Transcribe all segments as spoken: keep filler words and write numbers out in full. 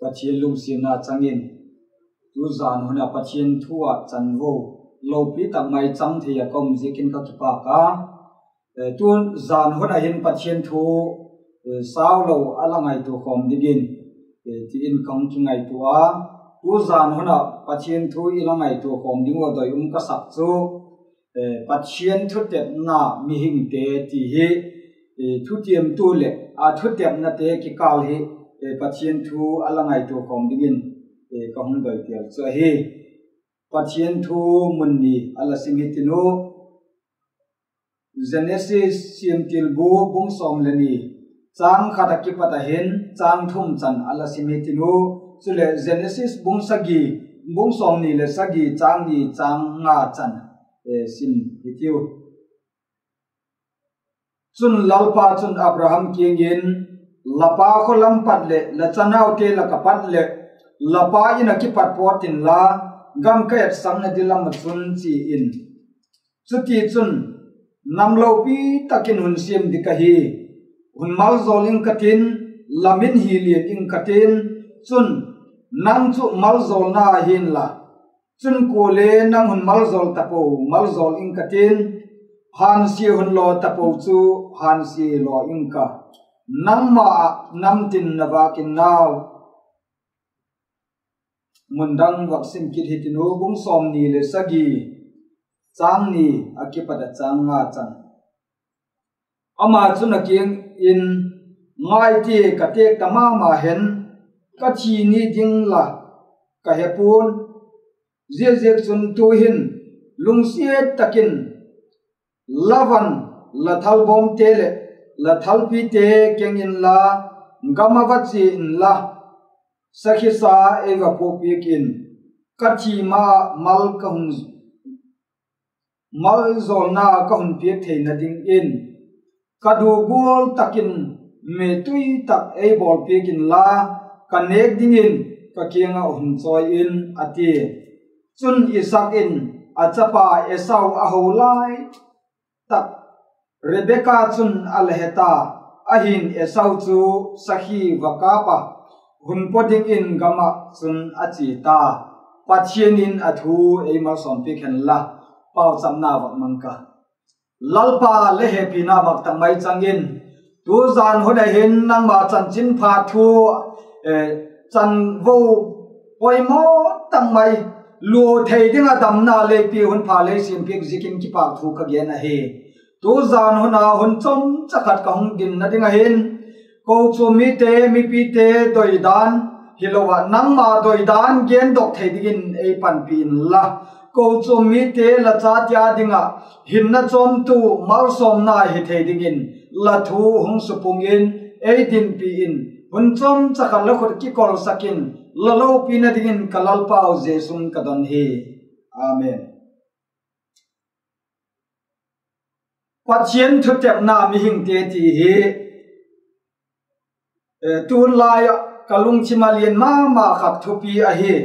Pathian lungsiatna chang in, tu zan hun ah Pathian thu ah chanvo lopi tak mai chang thei ah ka um ziakin ka kipâk a. Tu zan hun ah hin Pathian thu sau lo a la ngaitua khawm dingin ti in ka hung kingaitua a. Tu zan hun ah Pathian thu i la ngaitua khawm ding ua doi um ka sak chu, Pathian thutepna mihingte ti hi, thutiamtu leh a thutepnate kikâl hi Pathian thu a la ngaitua khawm dingin ka hung doi pial chu ahi. Pathian thu mun ni a la sim hitin u. Genesis Siamtilbu bung sawm le ni, châng khat ah kipat ah hin châng thum chan a la sim hitin u. Chuleh Genesis bung sagi, bung sawmni leh sagi, châng ni, châng nga chan sim hitiu. Chun Lalpa chun Abraham kiang in, La pa khaw lam pat leh la chanaute lak ah pat leh la pa In ah kipat pawt inla, gam ka etsakna ding lam ah chun, chi in. Chutichun, nam lopi tak in hun siam ding ka hi. Hun maljawl ing ka tin, la min hi lian ing ka tin; chun, nang chu maljawlna hi'n la, chun kuale nang hun maljawl tapo maljawl ing ka tin, hânsia hun law tapo chu hânsia law ing ka; nangma ah nam tin na vâk in nau. Mun dang vak sim kit hitin u, bung sawmni leh sagi, châng ni ah kipat ah châng nga chan. Ama chun a kiang in, Ngai tia, ka têk ta ma ma hen, ka thi ni ding la ka he pua'n; ziaziakchun tu'hin lungsiat tak in la van, la thalbawmte leh la thalpite keng inla, gam ah va chia inla, sakhisa ei va puakpiak in; ka thi ma mal ka hun, maljawlna ka hun piak theina dingin, ka du gual tak in me tui tak ei bawlpiak inla, ka nêk dingin ka kiang ah hun chawi in, a tia. Chun, Isak in a chapa Esau a ho lai tak Rebeka chun a la he ta; ahi'n, Esau chu sakhi va kâp ah, hun paw dingin gam ah chun a chia ta. Pathian in a thu ei malsawmpiak hen la. Pauchapna vak mang ka. Lalpa, la hepina vak tak mai chang in, tu zan hun ah hin nangma chanchinpha thu, chanvo poimaw tak mai, lua thei ding ah damna lei pia, hun pha lei siampiak ziakin kipâk thu ka gen ahi. Tu zan hun a hun chawmcha khat ka hung dinna ding ah hin, kochuam mite, mipite doidan hilo ah, nangma doidan gendok thei dingin ei panpi inla, kochuam mite la chate â ding ah hinna chawmtu, malsawmna hi thei dingin la thu hung supung in, ei dinpi in, hun chawmcha khat la khut kikolsak in, la lopina dingin ka Lalpau Jesu'n ka don hi. Amen. Pathian thutepna mihingte ti hi, tulai ah ka lungthim a lian ma ma khat thupi ahi.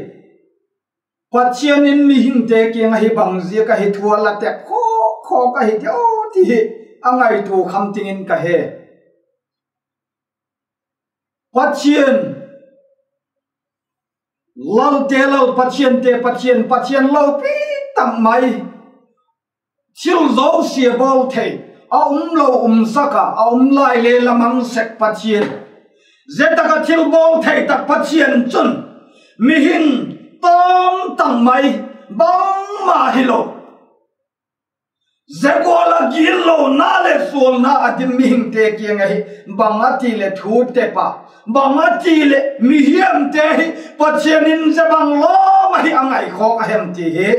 Pathian in mihingte kiang ahi bang ziak ahi thu a la tep khawk khawk ahi diam ti hi a ngaitua kham ting in ka he. Pathian, lalte Lal, pathiante Pathian, Pathian lopi tak mai, thil zosia bawl thei, a um lo umsak ah, a um lai le la mang sek Pathian, zia tak ah thil bawl thei tak Pathian chun mihing tawm tak mai, bangma hilo, zia gual ah gitlona leh sualna a dim mihingte kiang ahi bang a ti leh thu tep a, bang a ti leh mihiamte hi Pathian in zia bang lawm ahi a ngaikhawk a hem ti hi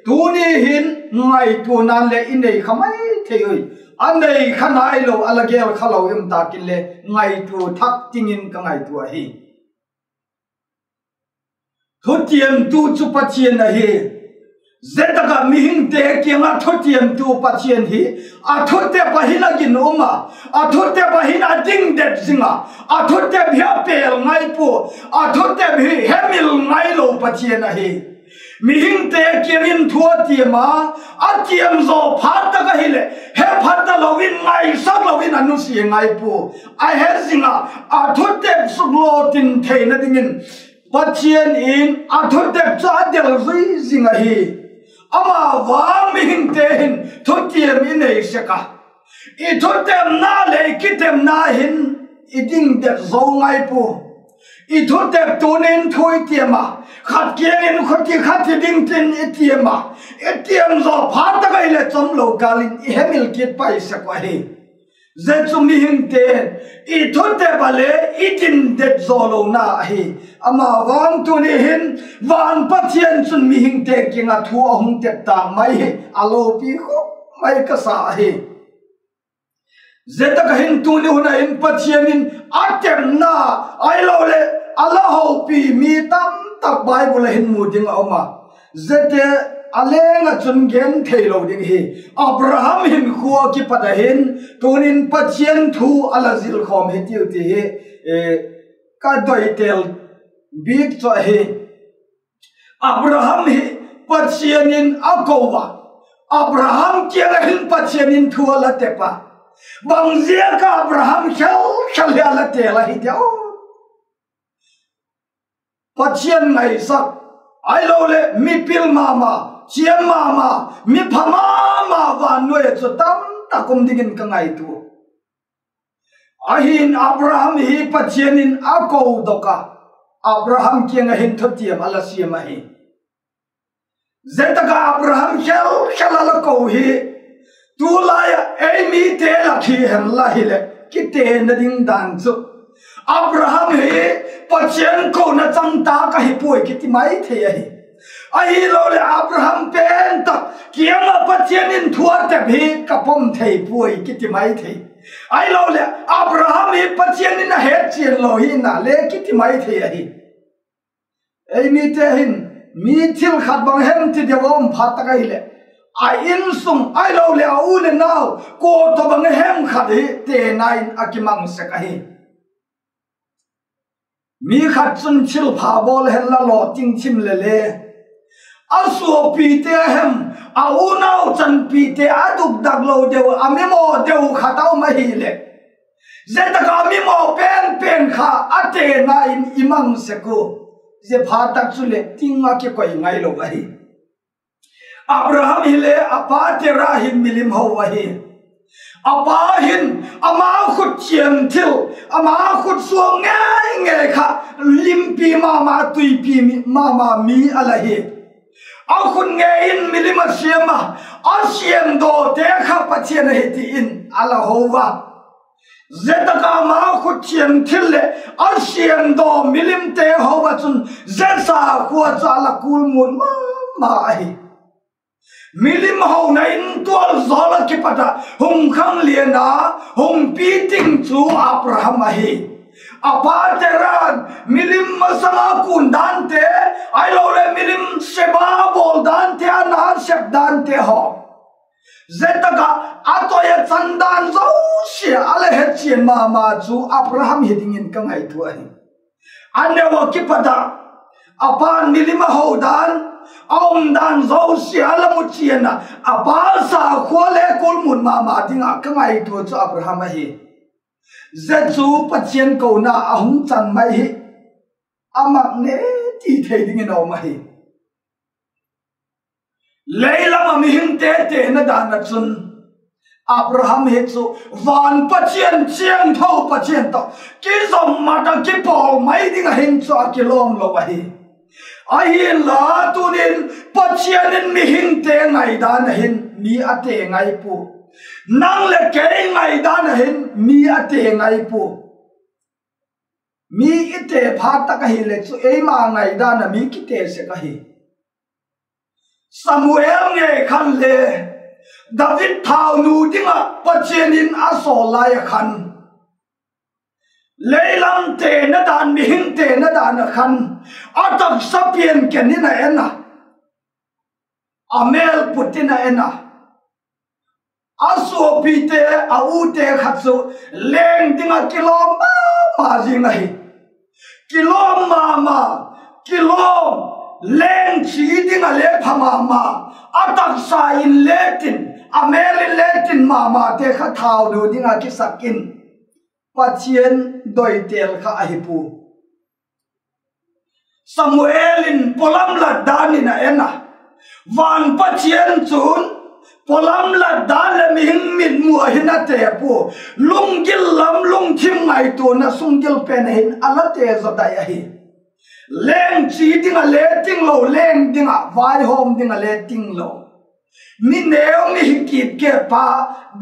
tuni hin ngaituana'n leh i nei kha mai thei ui. A nei kha nailo, a la gel kha lo i um tâk in le ngaitua thak ting in ka ngaitua ahi. Thutiamtu chu Pathian ahi. Zia tak ah mihingte kiang ah thutiamtu Pathian hi a thutep ah hin a ginum a, a thutep ah hin a ding det zing a, a thutep hi a pêl ngai pua, a thutep hi hemil ngailo Pathian ahi. Mihingte kiang in thu a tiam a, a tiam zaw phat tak ahileh he phat talo in, ngaisak lo in a nusia ngai pua. A he zing a, a thutep suklo tin theina dingin Pathian in a thutep chu a del zui zing ahi. Ama vang mihingte hin thutiam i nei sek a, i thutepna leh i kitepna hin i ding det zo ngai pua. I thutep tuni'n thu i tiam a, khat kiang in khuti khat hi ding tin i tiam a, i tiam zaw phat tak ahileh chawmlo kâl in i hemil kit pai sek uh ahi. Zia chu mihingte i thutep a le i din det zaw lona ahi. Ama vang tuni hin van Pathian chun mihingte kiang ah thu a hung tep tâk mai hi a lopi khawp mai ka sa ahi. Zia tak ah hin tuni hun ah hin Pathian in a tepna ahiloleh a la hopi mi tamtak Bible ah hin mu ding a um a, ziate a leng ah chun gen theilo ding hi. Abraham hinkhua kipat ah hin tuni'n Pathian thu a la zilkhawm hitiu ti hi ka doitel bik chu ahi. Abraham hi Pathian in a ko a, Abraham kiang ah hin Pathian in thu a la tep a. Bangziak a Abraham khel khel hi a la têl ahi diam? Pathian ngaisak, ahiloleh mipil ma ma, thiam ma ma, mi pha ma ma vannuai ah chu tamtak um dingin ka ngaitua. Ahi'n Abraham hi Pathian in a kodok a, Abraham kiang ah hin thutiam a la siam ahi. Zia tak ah Abraham khel khel a la ko hi, tulai ah ei mite lak hi hen la hileh kitena ding dan chu, Abraham hi Pathian kona chang tâk ahi puai kiti mai thei ahi. Ahiloleh Abraham pen tak kiang ah Pathian in thu a tep hi ka pom thei puai kiti mai thei. Ahiloleh Abraham hi Pathian in a hetchian lo hina le kiti mai thei ahi. Ei mite hin mi thil khat bang hem ti deu a um phat tak ahileh, a insung ahiloleh a u leh nau kua tawhbang hem khat hi tena in a kimang sek ahi. Mi khat chun thilpha bawl hen la, lawting thim le le, a suapite a hem, a unau chanpite a dukdak lo deu, a mimaw deu khat a um ahileh, zia tak ah a mimaw pen pen kha a tena in i mang sek u. Zia phat tak chuleh ting a kikoi ngailo ahi. Abraham hile a pa Tera hin milim ho ahi. A pa hin ama khut thiam thil, ama khut suang ngei ngei kha limpi ma ma, tuipi ma ma mi a la hi. A khut ngei in milim a siam a, a siamdawte kha Pathian ahi ti in a la ho a. Zia tak ah ama khut thiam thil leh a siamdaw milimte ho ah chun zia sakhua chu a la kulmut ma ma ahi. Milim hona intual zawl ah kipat ah hung khanglian a, hung piting chu Abraham ahi. A pa Tera'n milim masang a kun dante, ahiloleh milim seba bawl dante, a na sep dante haw, zia tak ah a toi a chan dan zosia a la hetchian ma ma chu Abraham hi dingin ka ngaitua ahi. A neu ah kipat ah a pa'n milim a ho dan, a um dan zosia a la muchian a, a pa sakhua le kulmut ma ma ding ah ka ngaitua chu Abraham ahi. Zia chu Pathian kona a hung chan mai hi, a mak ne ti thei dingin a um ahi. Lei lam ah mihingte tena dan ah chun Abraham hi chu van Pathian, thiangtho Pathian tawh kizom mat ah kipawl mai ding ah hin chu a kilawm lo ahi. Ahinla tunin Pathian in mihingte ngaidan ah hin mi a te ngai pua. Nang leh kei ngaidan ah hin mi a te ngai pua. Mi i te phat tak ahileh chu eima ngaidan ah mi kite sek ahi. Samuel ngei khan le David thaunu ding ah Pathian in a sawl lai ah khan, lei lam tena dan, mihing tena dan ah khan a taksa pian ken in a en a, a mêl put in a en a, a suapite, a ute kha chu leng ding ah kilawm ma ma zing ahi. Kilawm ma ma, kilawm leng chi ding ah le pha ma ma, a taksa in le tin, a mêl in le tin ma mate kha thau du ding ah kisak in, Pathian doitel kha ahi pua. Samuel in pawlam lat dan in a en a, van Pathian chun pawlam lat dan leh mihing mitmu ah hin a te pua, lunggil lam lungthim ngaituana sunggil pen ah hin a la te zaw dai ahi. Leng chi ding ah le tinglo, leng ding ah vaihawm ding ah le tinglo, mi neu mi hi kit ke pa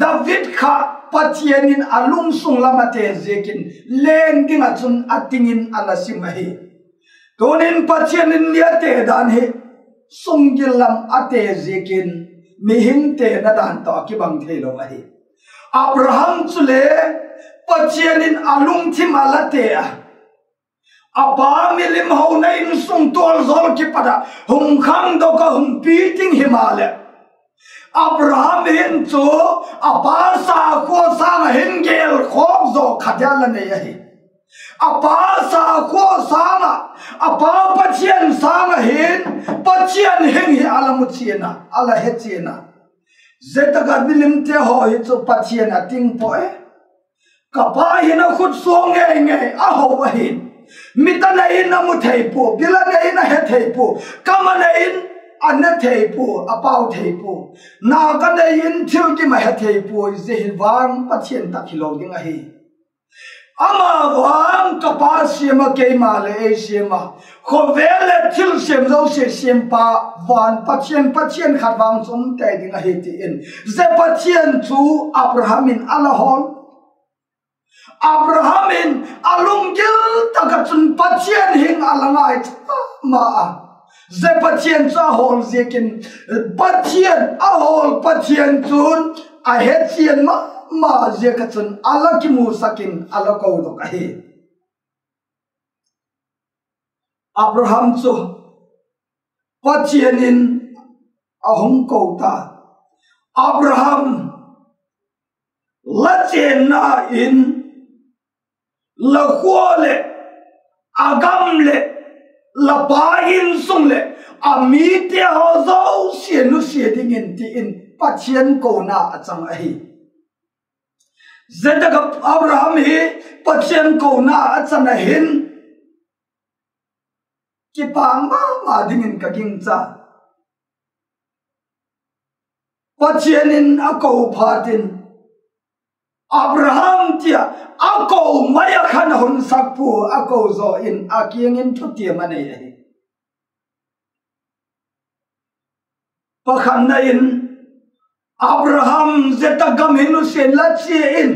David kha Pathian in a lungsung lam a te ziakin leng ding ah chun a ting in a la sim ahi. Tuni'n Pathian in mi a te dan hi sunggil lam a te ziakin mihing tena dan tawh a kibang theilo ahi. Abraham chule Pathian in a lungthim a la te a, a pa milim hona insung tualzawl kipat ah hung khangdok ah hung pi ting himaleh, Abraham hin chu a pa sakhua sâng ah hin gêl khawk zaw khat a la nei ahi. A pa sakhua sâng ah, a pa Pathian sâng ah hin Pathian hing hi a la mu chian a, a la he chian a. Zia tak ah milimte haw hi chu Pathian a ting pua e. Ka pa hin a khut suang ngei ngei a ho ahi. Mit a nei in a mu thei pua, bil a nei in a he thei pua, kam a nei in a ne thei pua, a pau thei pua, nâk a nei in thil kim a he thei pua, zia hi vang Pathian tak hilo ding ahi. Ama vang ka pa siam a, keima leh ei siam a, khawvel leh thil siam zosia siampa, van Pathian, Pathian khat vang chu um tei ding ahi ti in, zia Pathian chu Abraham in a la hawl. Abraham in a lunggil tak ah chun Pathian hing a la ngaicha ma a, zia Pathian chu a hawl ziakin, Pathian a hawl Pathian chun a he chian ma ma ziak ah chun a la kimusak in a la kodok ahi. Abraham chu Pathian in a hung ko ta. Abraham, la chênna in, la khua leh a gam leh la pa insung leh a mite haw zosia nusia dingin ti in Pathian kona a chang ahi. Zia tak ah Abraham hi Pathian kona a chan a hin kipâk ma ma dingin ka gingcha. Pathian in a ko phat in, Abraham, ti a a ko mai ah khan a hun sak pua, a ko zaw in a kiang in thutiam a nei ahi. Pakhatna in, Abraham, zia tak gam hi nusia in la chia in,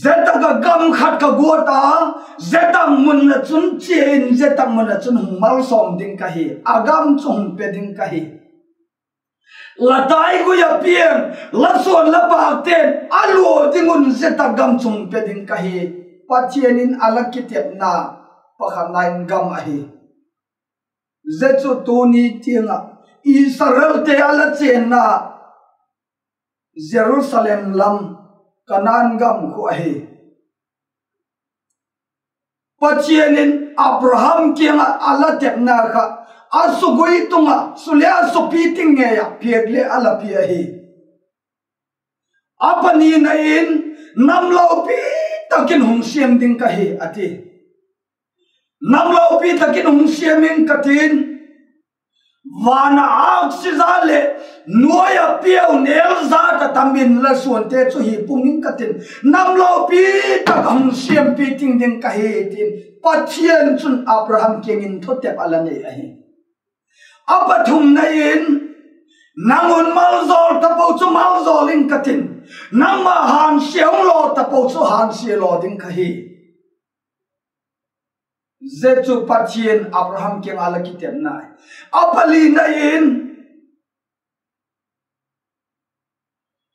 zia tak ah gam khat ka guat a, zia tak mun ah chun chia in, zia tak mun ah chun hung malsawm ding ka hi, a gam chu hung pe ding ka hi. La taigui ah piang, la suan la pâkte'n a lua ding un zia tak gam chu hung pe ding ka hi. Pathian in a la kitepna pakhatna in gam ahi. Zia chu tuni tiang ah Israelte a la chênna Jerusalem lam, Kanaan gam khu ahi. Pathian in Abraham kiang ah a la tepna kha, a sugui tung ah, su le a supi ting ngei ah piak le a la pia ahi. A panina in, nam lopi tak in hung siam ding ka hi, a ti. Nam lopi tak in hung siam ing ka tin, van ah âksi za leh nuai ah piau nêl za ta tam in la suante chu hi pung ing ka tin, nam lopi tak a hung siampi ting ding ka hi, ti'n Pathian chun Abraham kiang in thutep a la nei ahi. A pathumna in, nang un maljawl tapo chu maljawl ing ka tin, nangma hânsia hung law tapo chu hânsia law ding ka hi. Zia chu Pathian Abraham kiang a la kitepna. A palina in,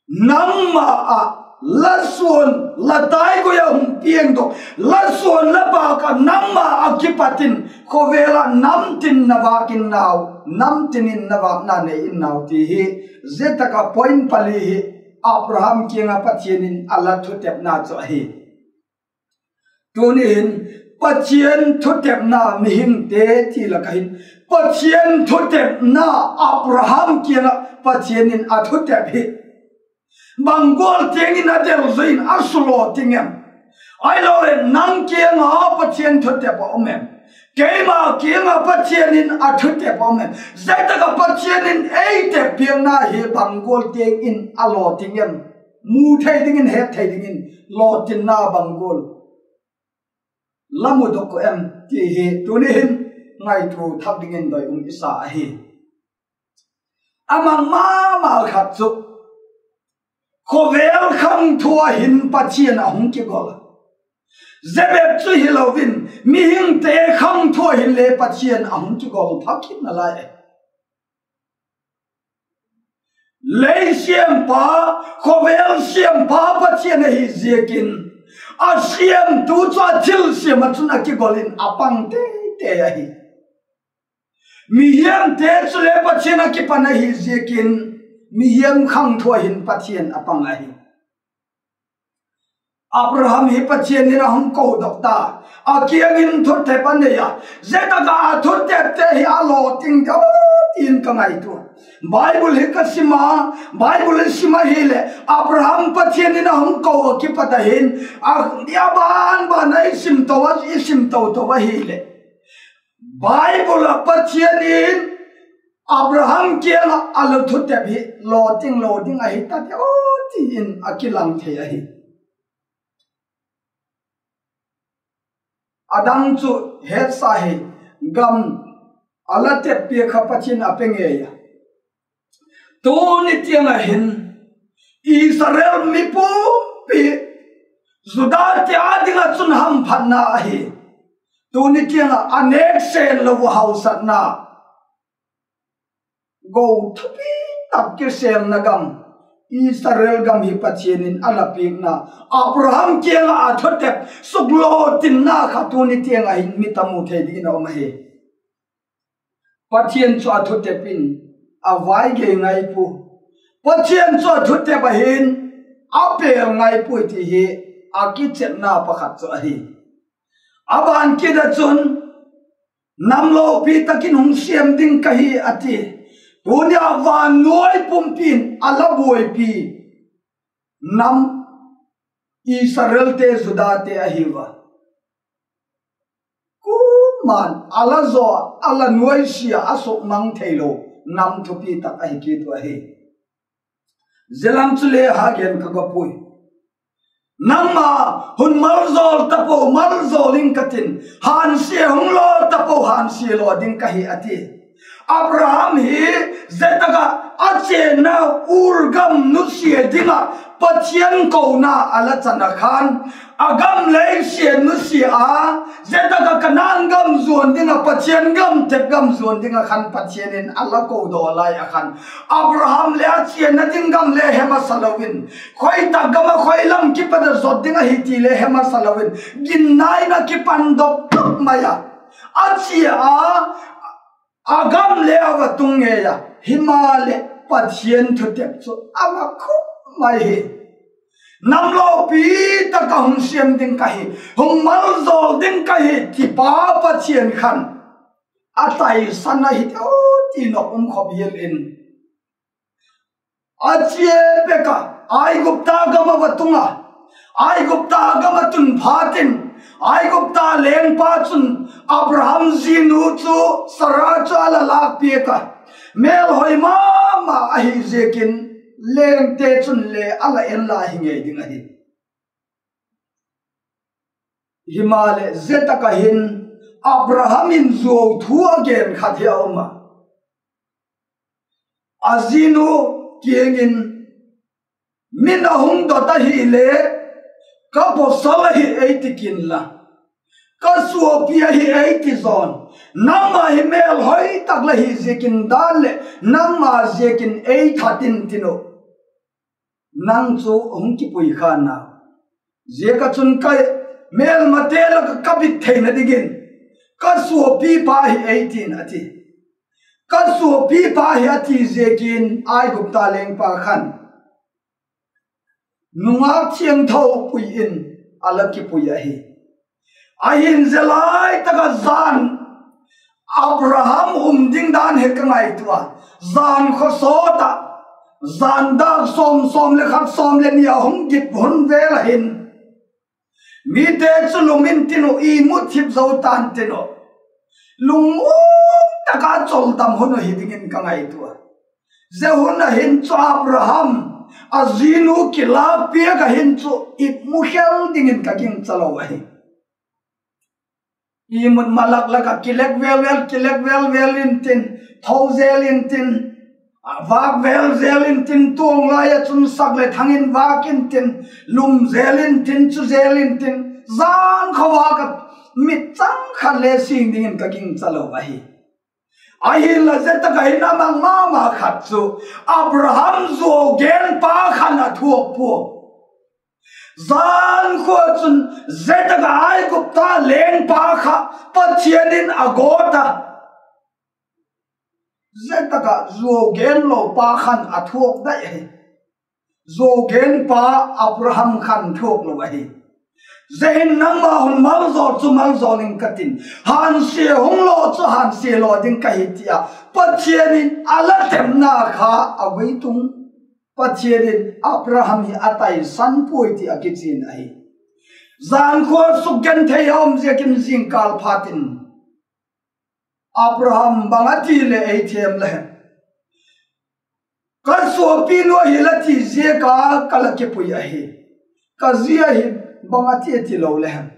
nangma ah la suan la taigui ah hung piangdok, la suan la pâk ah nangma ah kipat in khawvel ah nam tin na vâk in nau, nam tin in na vâkna nei in nau ti hi, zia tak ah point pali hi Abraham kiang ah Pathian in a la thutepna chu ahi. Tuni hin Pathian thutepna mihingte ti lak ah hin, Pathian thutepna Abraham kiang ah Pathian in a thutep hi bang gual tiang in a del zui in a sulaw ting em? Ahiloleh nang kiang ah Pathian thutep a um em? Keima kiang ah Pathian in a thutep a um em? Zia tak ah Pathian in ei tep piakna hi bang gual tiang in a law ting em? Mu thei dingin, het thei dingin lawtinna bang gual la mudok uh em ti hi tuni hin ngaitua thak dingin doi um i sa ahi. A mang ma ma khat chu khawvel khangthu ah hin Pathian a hung kigol a. Zia bep chu hilo in, mihingte khangthu ah hin le Pathian a hung kigol thak kit nalai ahi. Lei siampa, khawvel siampa Pathian ahi ziakin, a siamtu chu a thil siam ah chun a kigol in a pang tei tei ahi. Mihiamte chule Pathian a kipan ahi ziakin, mihiam khangthu ah hin Pathian a pang ahi. Abraham hi Pathian in a hung kodok ta, a kiang in thutep a nei a, zia tak ah a thutepte hi a law ting deu in ka ngaitua. Bible hi ka sim a, Bible i sim ahileh Abraham Pathian in a hung ko a kipat a hin, a, a ban ban a i sim to a, i sim to to ahileh Bible ah Pathian in Abraham kiang ah a la thutep hi law ting lo ding ahi ta deu ti in a kilang thei ahi. A dang chu hetsa hi, gam a la tep piak kha Pathian a pe ngei a. Tuni tiang ah hin Israel mi pumpi, Judate â ding ah chun hamphatna ahi. Tuni tiang ah a nêk sen lo uh hausakna, go thupi tak kisêlna gam, Israel gam hi Pathian in a la piakna, Abraham kiang ah a thutep suklo tinna kha tuni tiang ah hin mi tam mu thei dingin a um ahi. Pathian chu a thutep in a vai gei ngai pua. Pathian chu a thutep ah hin a pêl ngai puai ti hi a kichepna pakhat chu ahi. A ban kit ah chun, nam lopi tak in hung siam ding ka hi a ti. Tuni a van nuai pumpi in a la buaipi nam Israelte, Judate ahi ua. Kuama'n a la zaw, a la nuaisia, a sukmang theilo nam thupi tak ahi kit uh ahi. Zia lam chu le ha gen ka ga puai. Nangma hun maljawl tapo, maljawl ing ka tin, hânsia hung law tapo, hânsia law ding ka hi a ti. Abraham hi zia tak ah a chiana Ur gam nusia ding ah Pathian kona a la chan ah khan, a gam lei sia nusia a, zia tak ah Kanaan gam zuan ding ah, Pathian gam tep gam zuan ding ah khan Pathian in a la kodaw lai ah khan, Abraham leh a chiana ding gam le he masa lo in, khoi tak gam ah khoi lam kipat a zot ding ahi ti le he masa lo in, ginna in a kipandok tak mai a, a chia a, a gam le a va tung ngei a. Himaleh Pathian thutep chu a va khum mai hi. Nam lopi tak ah hung siam ding ka hi, hung maljawl ding ka hi, ti pa Pathian khan a taisan ahi teu ti nok um khop hial in, a chia pek ah Aigupta gam ah va tung a, Aigupta gam ah tun phat in, Aigupta lengpa chun Abraham zinu chu, Sara chu a la lâk piak a, mêlhoi ma ma ahi ziakin, lengte chun le a la en la hi ngei ding ahi. Himaleh zia tak ah hin Abraham in zuau thu a gen khat hi a um a, a zinu kiang in, Min a hung dot ahile, ka pawsal ahi ei ti kin la, ka suapi ahi ei ti zawn, nangma hi mêlhoi tak la hi ziakin dan leh nangma ziakin ei that in tin uh, nang chu hung kipui khan a, ziak ah chun ka mêlmate lak ah ka bit theina dingin, ka suapipa hi ei tin, a ti. Ka suapipa hi a ti ziakin Aigupta lengpa khan nungâk thiangtho pui in a la kipui ahi. Ahin zia lai tak ah jan Abraham um ding dan hi ka ngaitua a, jan khawsawt ah, jan dâk sawm, sawm leh khat, sawm leh ni a hung dip hun vel ah hin, mite chu lum intin uh, imu thip zo ta'n tin uh, lungmuang tak ah chawldam hun uh hi dingin ka ngaitua a. Zia hun ah hin chu Abraham, a zinu kilâk piak ah hin chu imu khel dingin ka gingcha lo ahi. Imut malak lak ah kilek vel vel, kilek vel vel intin, tho zel intin, vâk vel zel intin, tuang lai ah chun sak leh thang in vâk intin, lum zel intin, chu zel intin, jan khawvâk ah mit chang khat le sing dingin ka gingcha lo ahi. Ahinla zia tak ah hin a mang ma ma khat chu Abraham zuau genpa khan a thuak pua. Jan khua chun zia tak ah Aigupta lengpa kha Pathian in a gawt a. Zia tak ah zuau genlopa khan a thuak dai ahi. Zuau genpa Abraham khan thuak lo ahi. Zia hin nangma hun maljawl chu maljawl ing ka tin, hânsia hung law chu hânsia law ding ka hi ti a, Pathian in a la tepna kha a guitung. Pathian in Abraham hi a taisan puai ti a kichian ahi. Jan khua sukgenthei a um ziakin zingkâl phatin Abraham bang a ti leh ei them le hem? Ka suapinu ahi la ti ziak a ka la kipui ahi. Ka zi ahi, bang a ti a ti lo le hem?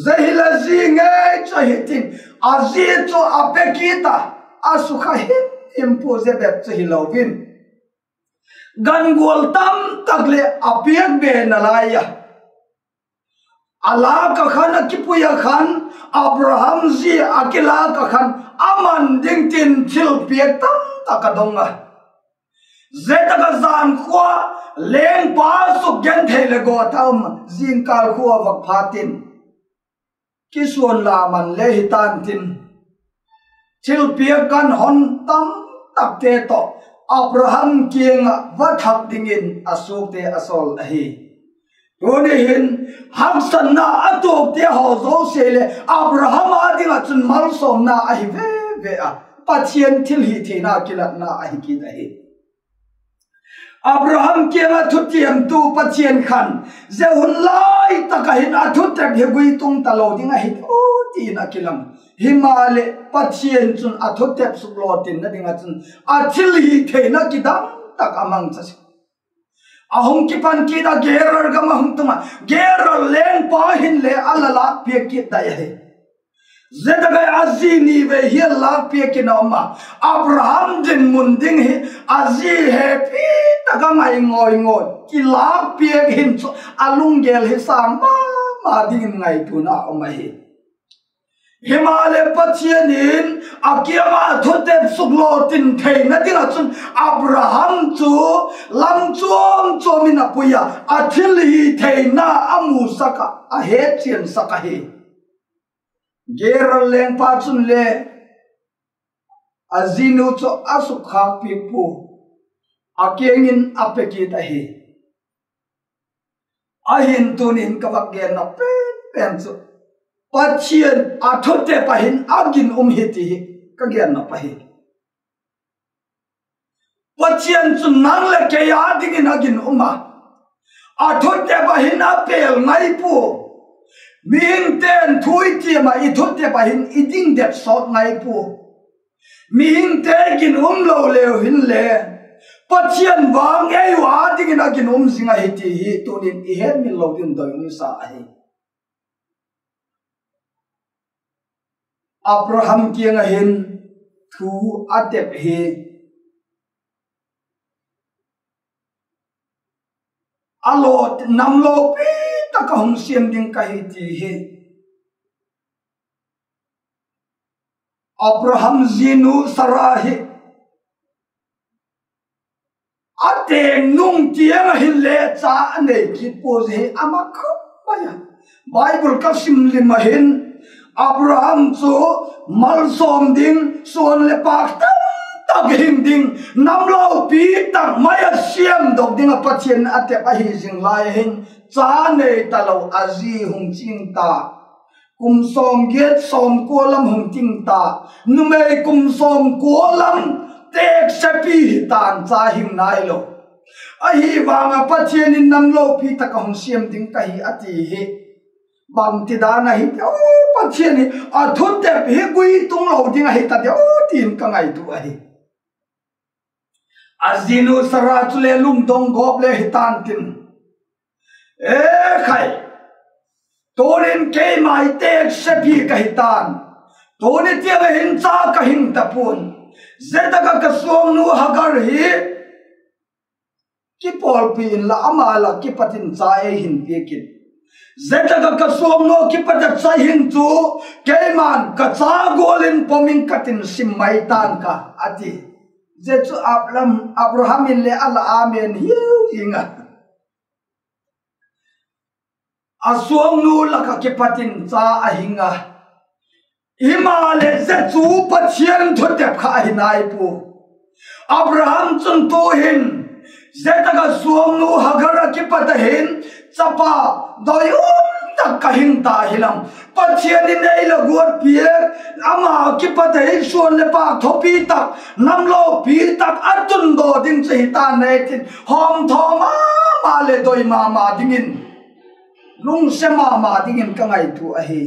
Zia hi la zi ngei chu ahi tin, a zi chu a pe kit a, a sukha him him pua, zia bep chu hilo in, gan gual tam tak leh a piak be nalai a, a lâk ah khan, a kipui ah khan, Abraham zi a kilâk ah khan a man ding tin thilpiak tam tak a dong a. Zia tak ah jan khua lengpa sukgenthei leh gawt a um, zingkâl khua vak phatin, kisuan la man le hi ta'n tin, thilpiak gan hon tam takte tawh Abraham kiang ah va thak dingin a suakte a sawl ahi. Tuni hin haksatna a tuakte haw zosia leh Abraham â ding ah chun malsawmna ahi ve ve a, Pathian thilhitheina kilatna ahi kit ahi. Abraham kiang ah thutiamtu Pathian khan zia hun lai tak ah hin a thutep hi guitung talo ding ahi ti in a kilang. Himaleh Pathian chun a thutep suklotinna ding ah chun a thilhitheina kidang tak a mangcha sek. A hung kipan kit a, Gerar gam a hung tung a, Gerar lengpa hinle a la lâkpiak kit dai ahi. Zia tak ah a zi ni vei hial lâkpiak in a um a, Abraham dinmun ding hi a zi hepi tak a ngai ngawi ngawi, kilâkpiak hin chu a lunggel hi sâng ma ma dingin ngaituana a um ahi. Himaleh Pathian in a kiang ah thutep suklotin theina ding ah chun Abraham chu lam chuam chuam in a pui a, a thilhitheina a musak ah, a hetchiansak ahi. Gerar lengpa chun le a zinu chu a sukkhâkpiak pua, a kiang in a pe kit ahi. Ahin tuni in ka vak genna pen pen chu, Pathian a thutep ah hin a ginum hi ti hi ka genna ahi. Pathian chun nang leh kei â dingin a ginum a, a thutep ah hin a pêl ngai pua. Mihingte'n thu i tiam ah i thutep ah hin i ding det sawt ngai pua. Mihingte ginum lo leu hinle, Pathian vang ei ua dingin a ginum zing ahi ti hi tuni'n i hetmil lo ding doi um i sa ahi. Abraham kiang ah hin thu a tep hi a lawt nam lopi tak a hung siam ding ka hi ti hi. Abraham zinu Sara hi a teng nung tiang ah hinle cha a nei kit pua, zia hi a mak khop mai a. Bible ka sim lim ah hin Abraham chu malsawm ding suan leh pâk tam tak hing ding, nam lopi tak mai a siamdok ding ah Pathian a tep ahi zing lai hin, cha nei talo a zi hung ching ta, kum sawmgiat sawmkua lam hung ting ta, numei kum sawmkua lam têksepi hi ta'n cha hing nailo. Ahi vang ah Pathian in nam lopi tak a hung siam ding ka hi a ti hi, bangtidan ahi ti, Pathian hi a thutep hi gui tung lo ding ahi ta diam ti'n ka ngaitua ahi. A zinu Sara chule lungdong gawp le hi ta'n tin, E khai, tunin keima hi têksepi ka hi ta'n, tuni tiang ah hin cha ka hing ta pua'n. Zia tak ah ka suangnu Hagar hi kipawlpi inla, ama lak kipat in cha ei hin piak in. Zia tak ah ka suangnu kipat a cha hing chu keima'n ka cha gual in pom ing ka tin sim mai ta'n ka, a ti. Zia chu Abraham, Abraham in le a la amen hiu ing a. A suangnu lak ah kipat in cha a hing a. Himaleh zia chu Pathian thutep kha ahi nai pua. Abraham chun tu'hin zia tak ah suangnu Hagar ah kipat a hin chapa doi um tak ka hing ta hilam, Pathian in ei la guat piak, ama kipat a hin suan leh pâk thopi tak, nam lopi tak a tundaw ding chu hi ta'n ei tin, hawmthaw ma ma leh doi ma ma dingin, lungsiat ma ma dingin ka ngaitua ahi.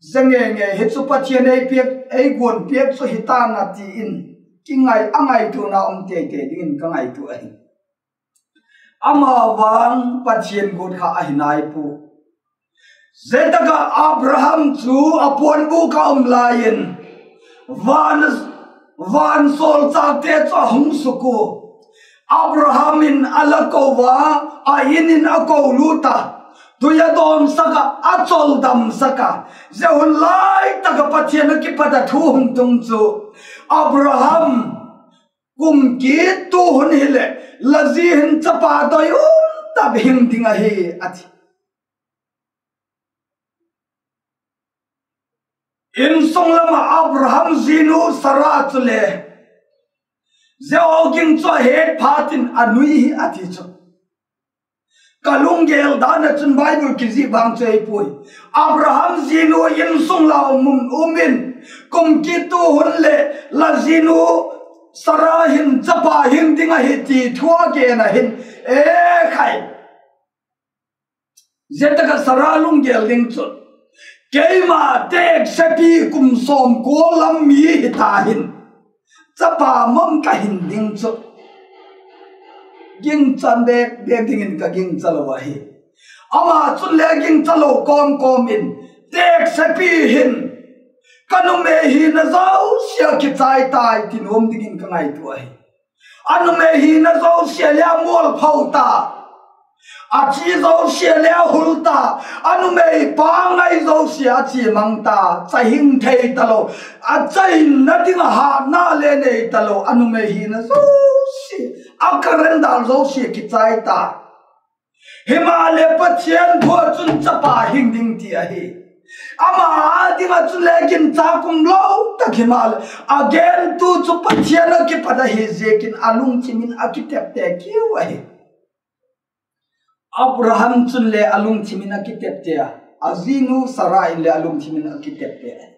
Zia ngei ngei hi chu Pathian ei piak, ei guan piak chu hi ta'n a ti in, kingai, a ngaituana um tei tei dingin ka ngaitua ahi. Ama vang Pathian guat kha ahi nai pua. Zia tak ah Abraham chu a puanbûk ah um lai in, van, vansawlchâkte chu a hung suk ua. Abraham in a la ko a, a in in a ko lut a, tui a dawnsak ah, a chawldamsak a. Zia hun lai tak ah Pathian a kipat a thu hung tung chu, Abraham, kum kit tu hun hileh la zi hin chapa doi um tak hing ding ahi, a ti. Insung lam ah Abraham zinu Sara chule zia aw ging chu a het phat in a nui hi a ti chu, ka lunggel dan ah chun Bible kizik vang chu ei puai. Abraham zinu insung lam um, um in, kum kit tu hun leh la zinu Sara hin chapa hing ding ahi ti thu a gen a hin, e khai, zia tak ah Sara lunggel ding chu, keima têksepi kum sawmkua lam mi hi ta hin, chapa mang ka hin ding chu gingcha bêk bêk dingin ka gingcha lo ahi. Ama chun le gingcha lo kawm kawm in, têksepi hin ka numei hina zosia kichai tai ti nuam dingin ka ngaitua ahi. A numei hina zosia le a mualpho ta, a chi zosia le a hul ta, a numei pangai zosia a chi mang ta, cha hing thei talo, a cha hinna ding ah hatna le nei talo, a numei hina zosia, a calendar zosia kichai ta. Himaleh Pathian thu ah chun chapa hing ding ti ahi. Ama â ding ah chule ginchâk um lo tak himaleh, a gentu chu Pathian a kipat ahi ziakin a lungthim in a kitepte kiu ahi. Abraham chun le a lungthim in a kitepte a, a zinu Sara in le a lungthim in a kitepte ahi.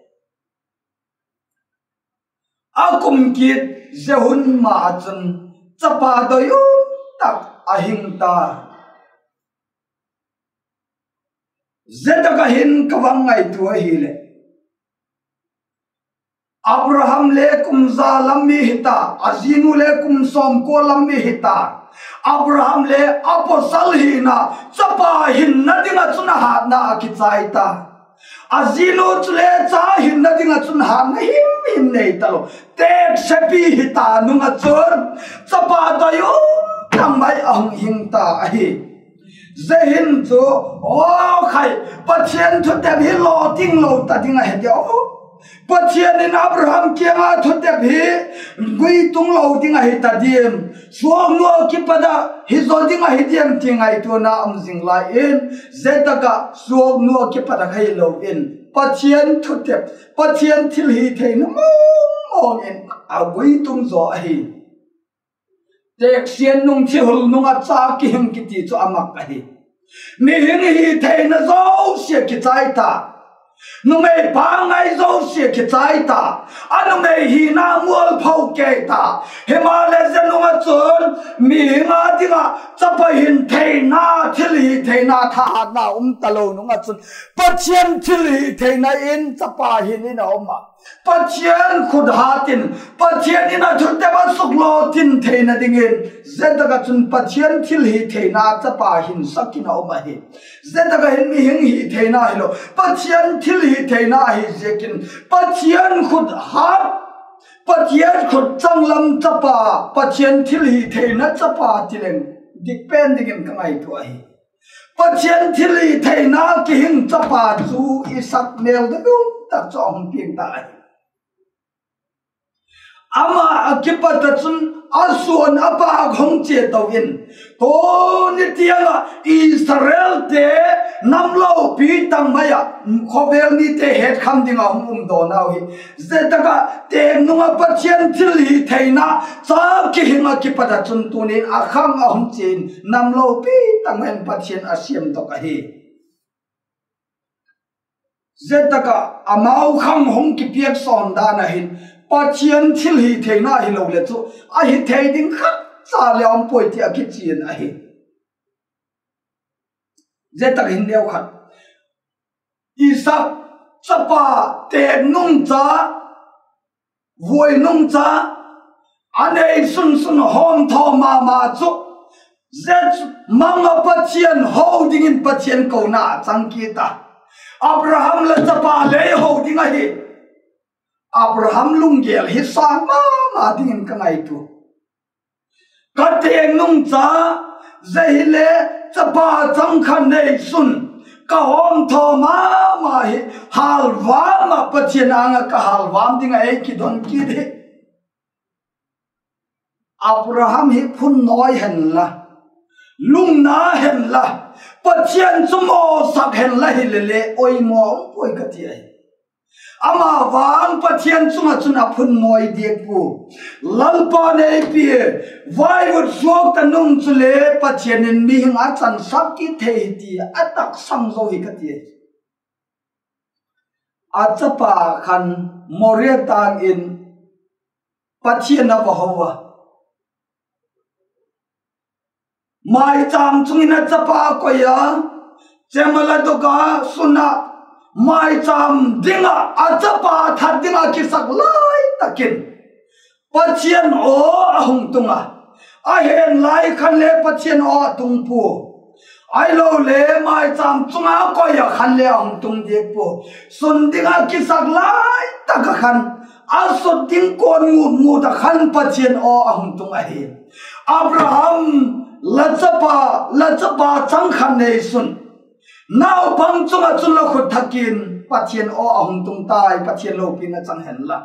A kum kit zia hun ma ah chun chapa doi um tak a hing ta. Zia tak ah hin ka vang ngaitua ahileh, Abraham le kum za lam mi hi ta, a zinu le kum sawmkua lam mi hi ta. Abraham le a pawsal hina, chapa hinna ding ah chun a hatna a kichai ta. A zinu chule cha hinna ding ah chun hatna him him nei talo, têksepi hi ta nung ah chun chapa doi um tak mai a hung hing ta ahi. Zia hin chu, aw khai, Pathian thutep hi lawting lo ta ding ahi diam? Pathian in Abraham kiang a thutep hi gui tung lo ding ahi ta diam? Suaknu a kipat a hi zaw ding ahi diam ti ngaituana um zing lai in, zia tak ah suaknu a kipat a kha hilo in, Pathian thutep, Pathian thilhitheina ma khawng in a guitung zaw ahi. Têksian nung, thihul nung ah cha kihing kiti chu a mak ahi. Mihing hi theina zosia kichai ta, numei pangai zosia kichai ta, a numei hina mualpho kei ta. Himaleh zia nung ah chun mihing â ding ah chapa hin theina, thilhitheina, thahatna um talo nung ah chun Pathian thilhitheina in chapa hin in a um ah, Pathian khut hât in, Pathian in a thutep a suklo tin theina dingin, zia tak ah chun Pathian thilhitheina chapa hin sak in a um ahi. Zia tak ah hin mihing hitheina hilo, Pathian thilhitheina ahi ziakin, Pathian khut hât, Pathian khut changlam chapa, Pathian thilhitheina chapa ti leng dik pen dingin ka ngaitua ahi. Pathian thilhitheina kihing chapa chu Isak mêl dodum tak chu a hung piang ta ahi. Ama a kipat ah chun a suan a pâk hung chia to in, tuni tiang ah Israelte nam lopi tak mai ah khawvel mite hetkham ding ah hung um dawn au hi. Zia tak ah têk nung ah Pathian thilhitheina cha kihing ah kipat ah chun tuni'n a khang a hung chia in nam lopi tak mai in Pathian a siamdok ahi. Zia tak ah amau khang hung kipiak sawn dan ah hin Pathian thilhitheina hilo leh chu a hithei ding khat cha le um puai ti a kichian ahi. Zia tak hin neukhat, Isak chapa têk nung cha, vuai nung cha, a neisun sun hawmthaw ma ma chu, zia mang ah Pathian ho dingin Pathian kona a chang kit a. Abraham la chapa lei ho ding ahi. Abraham lunggel hi sâng ma ma dingin ka ngaitua. Ka têk nung cha, zia hile chapa chang khat neisun, ka hawmthaw ma ma hi, hâlvam ah Pathian âng ah ka hâlvam ding ah ei kidon kit hi. Abraham hi phunnawi hen la, lungna hen la, Pathian chu mawsak hen la hile le oimaw um puai ka ti ahi. Ama vang Pathian chung ah chun a phunnawi diak pua. Lalpa'n ei pia vaivut suak ta nung chule Pathian in mihing a chansak kit thei hi ti a taksang zo hi ka ti ahi. A chapa khan Moria tâng in Pathian a va ho a, maichâm chung in a chapa koi a, chemal a dok a, sun ah maichâm ding ah a chapa that ding ah kisak lai tak in Pathian aw a hung tung a. A hen lai khan le Pathian aw a tung pua. Ahilole maichâm chung a koi ah khan le a hung tung diak pua. Sun ding ah kisak lai tak ah khan, a sut ding kuan ngut ngut ah khan Pathian aw a hung tung ahi. Abraham, la chapa, la chapa chang khat neisun, naupang chung ah chun la khut thak in Pathian aw a hung tung tai, Pathian lopina chang hen la.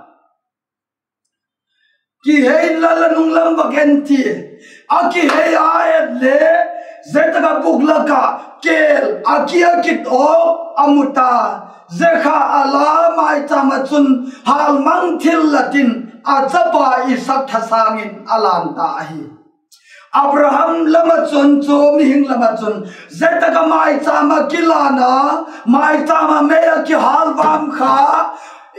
Kihei inla la nung lam va gen ti. A kihei a et le, zia tak ah buk lak ah kêl a kia kit aw a mu ta. Zia kha a la maichâm ah chun hâlmang thillat in a chapa Isak thasâng in a lan ta ahi. Abraham lam ah chun chu, mihing lam ah chun, zia tak ah maichâm ah kilan a, maichâm ah mei ah kihâlvam kha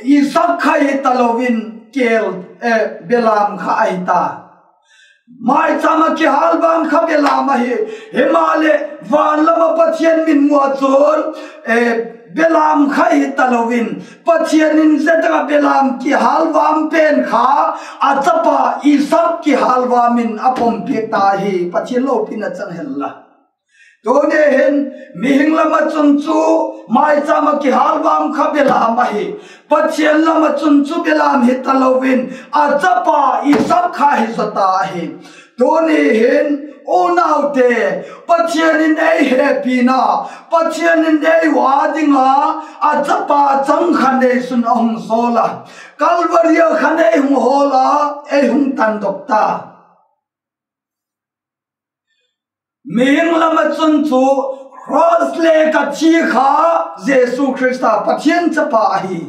Isak kha hi talo in kêl, belam kha ahi ta. Maichâm ah kihâlvam kha belam ahi. Himaleh van lam ah Pathian mitmu ah chun belam kha hi talo in, Pathian in zia tak ah belam kihâlvam pen kha a chapa Isak kihâlvam in a pom piak ta hi. Pathian lopina chang hen la. Tuni hin mihing lam ah chun chu maichâm ah kihâlvam kha belam ahi. Pathian lam ah chun chu belam hi talo in a chapa Isak kha hi zaw ta ahi. Tuni hin unaute, Pathian in ei hepina, Pathian in ei ua ding a a chapa chang khat neisun a hung sawl a, Kalvari ah khan ei hung hawl a, ei hung tandok ta. Mihing lam ah chun chu cross lek ah thi kha Jesu Khrista Pathian chapa ahi.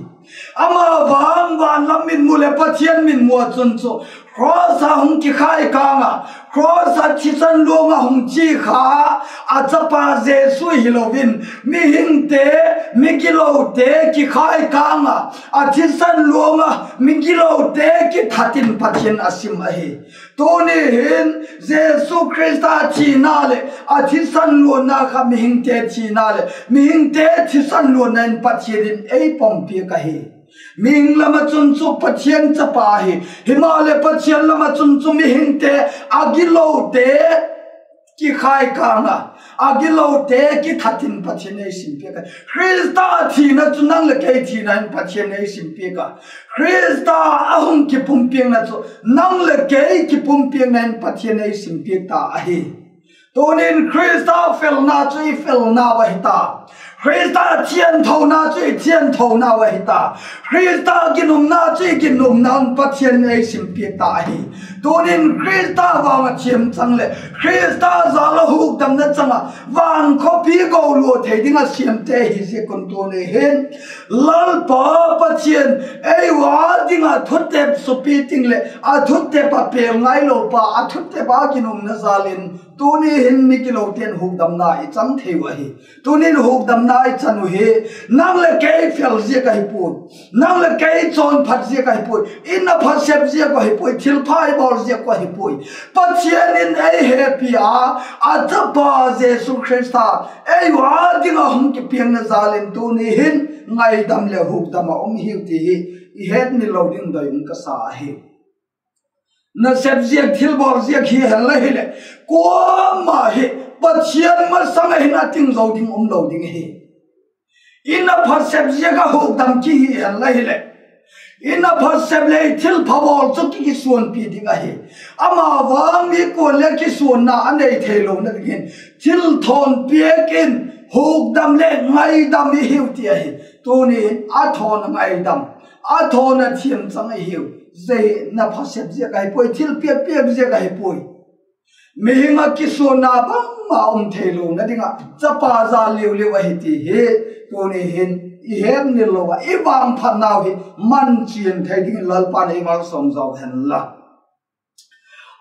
Ama vang van lam mitmu leh Pathian mitmu ah chun chu cross ah hung kikhai kâng ah, cross ah thisan luang ah hung chi kha, a chapa Jesu hilo in, mihingte, migilote kikhai kâng ah, a thisan luang ah migilote kithat in Pathian a sim ahi. Tuni hin Jesu Khrista thina leh a thisan luanna kha mihingte thina leh mihingte thisan luanna in Pathian in ei pawmpiak ahi. Mihing lam ah chun chu Pathian chapa hi, himaleh Pathian lam ah chun chu mihingte, a gilote kikhai kâng ah, a gilote kithat in Pathian ei simpiak a. Khrista thina chu nang leh kei thina in Pathian ei simpiak a. Khrista a hung kipumpiakna chu nang leh kei kipumpiakna in Pathian ei simpiak ta ahi. Tunin Khrista felna chu i felnau ahi ta. Khrista thianthona chu i thianthonau ahi ta. Khrista ginumna chu i ginumnau in Pathian ei simpiak ta ahi. Tunin Khrista vang a thiam chang leh Khrista jal a hukdamna chang ah van khawpi go lua thei ding ah siamte hi ziak un tuni hin Lalpa Pathian ei ua ding ah thutep supi ting leh a thutep a pêl ngailo pa, a thutep a ginumna jal in tuni hin migilote'n hukdamna i chang thei uh ahi. Tunin hukdamna i chan uh hi nang leh kei fel ziak ahi puai. Nang leh kei chawnphat ziak ahi puai. I na pha sep ziak uh ahi puai. Thilpha i bawl ziak uh ahi puai. Pathian in ei hepi a, a chapa Jesu Khrista ei ua ding ah hung kipiakna jal in tuni hin ngaidam leh hukdam ah um hiu ti hi i hetmil lo ding doi um ka sa ahi. Nasep ziak, thilbawl ziak hi hen la hileh, kuama hi Pathian masang ah hin a ting zo ding um lo ding ahi. I na pha sep ziak ah hukdam ki hi hen la hileh, i na pha sep leh thilpha bawl chu ki, kisuanpi ding ahi. Ama vang mi kuan le kisuanna a nei theilona dingin thilthawn piak in hukdam leh ngaidam i hiu ti ahi. Tuni hin a thawn a ngaidam, a thawn a thiam chang i hiu. Zia hi na pha sep ziak ahi puai, thilpiak piak ziak ahi puai. Mihing ah kisuanna bangma um theilona ding ah chapa jal liu liu ahi ti hi tuni hin i hetmil lo ah i vangphatnau hi man chian thei dingin Lalpa'n ei malsawm zaw hen la.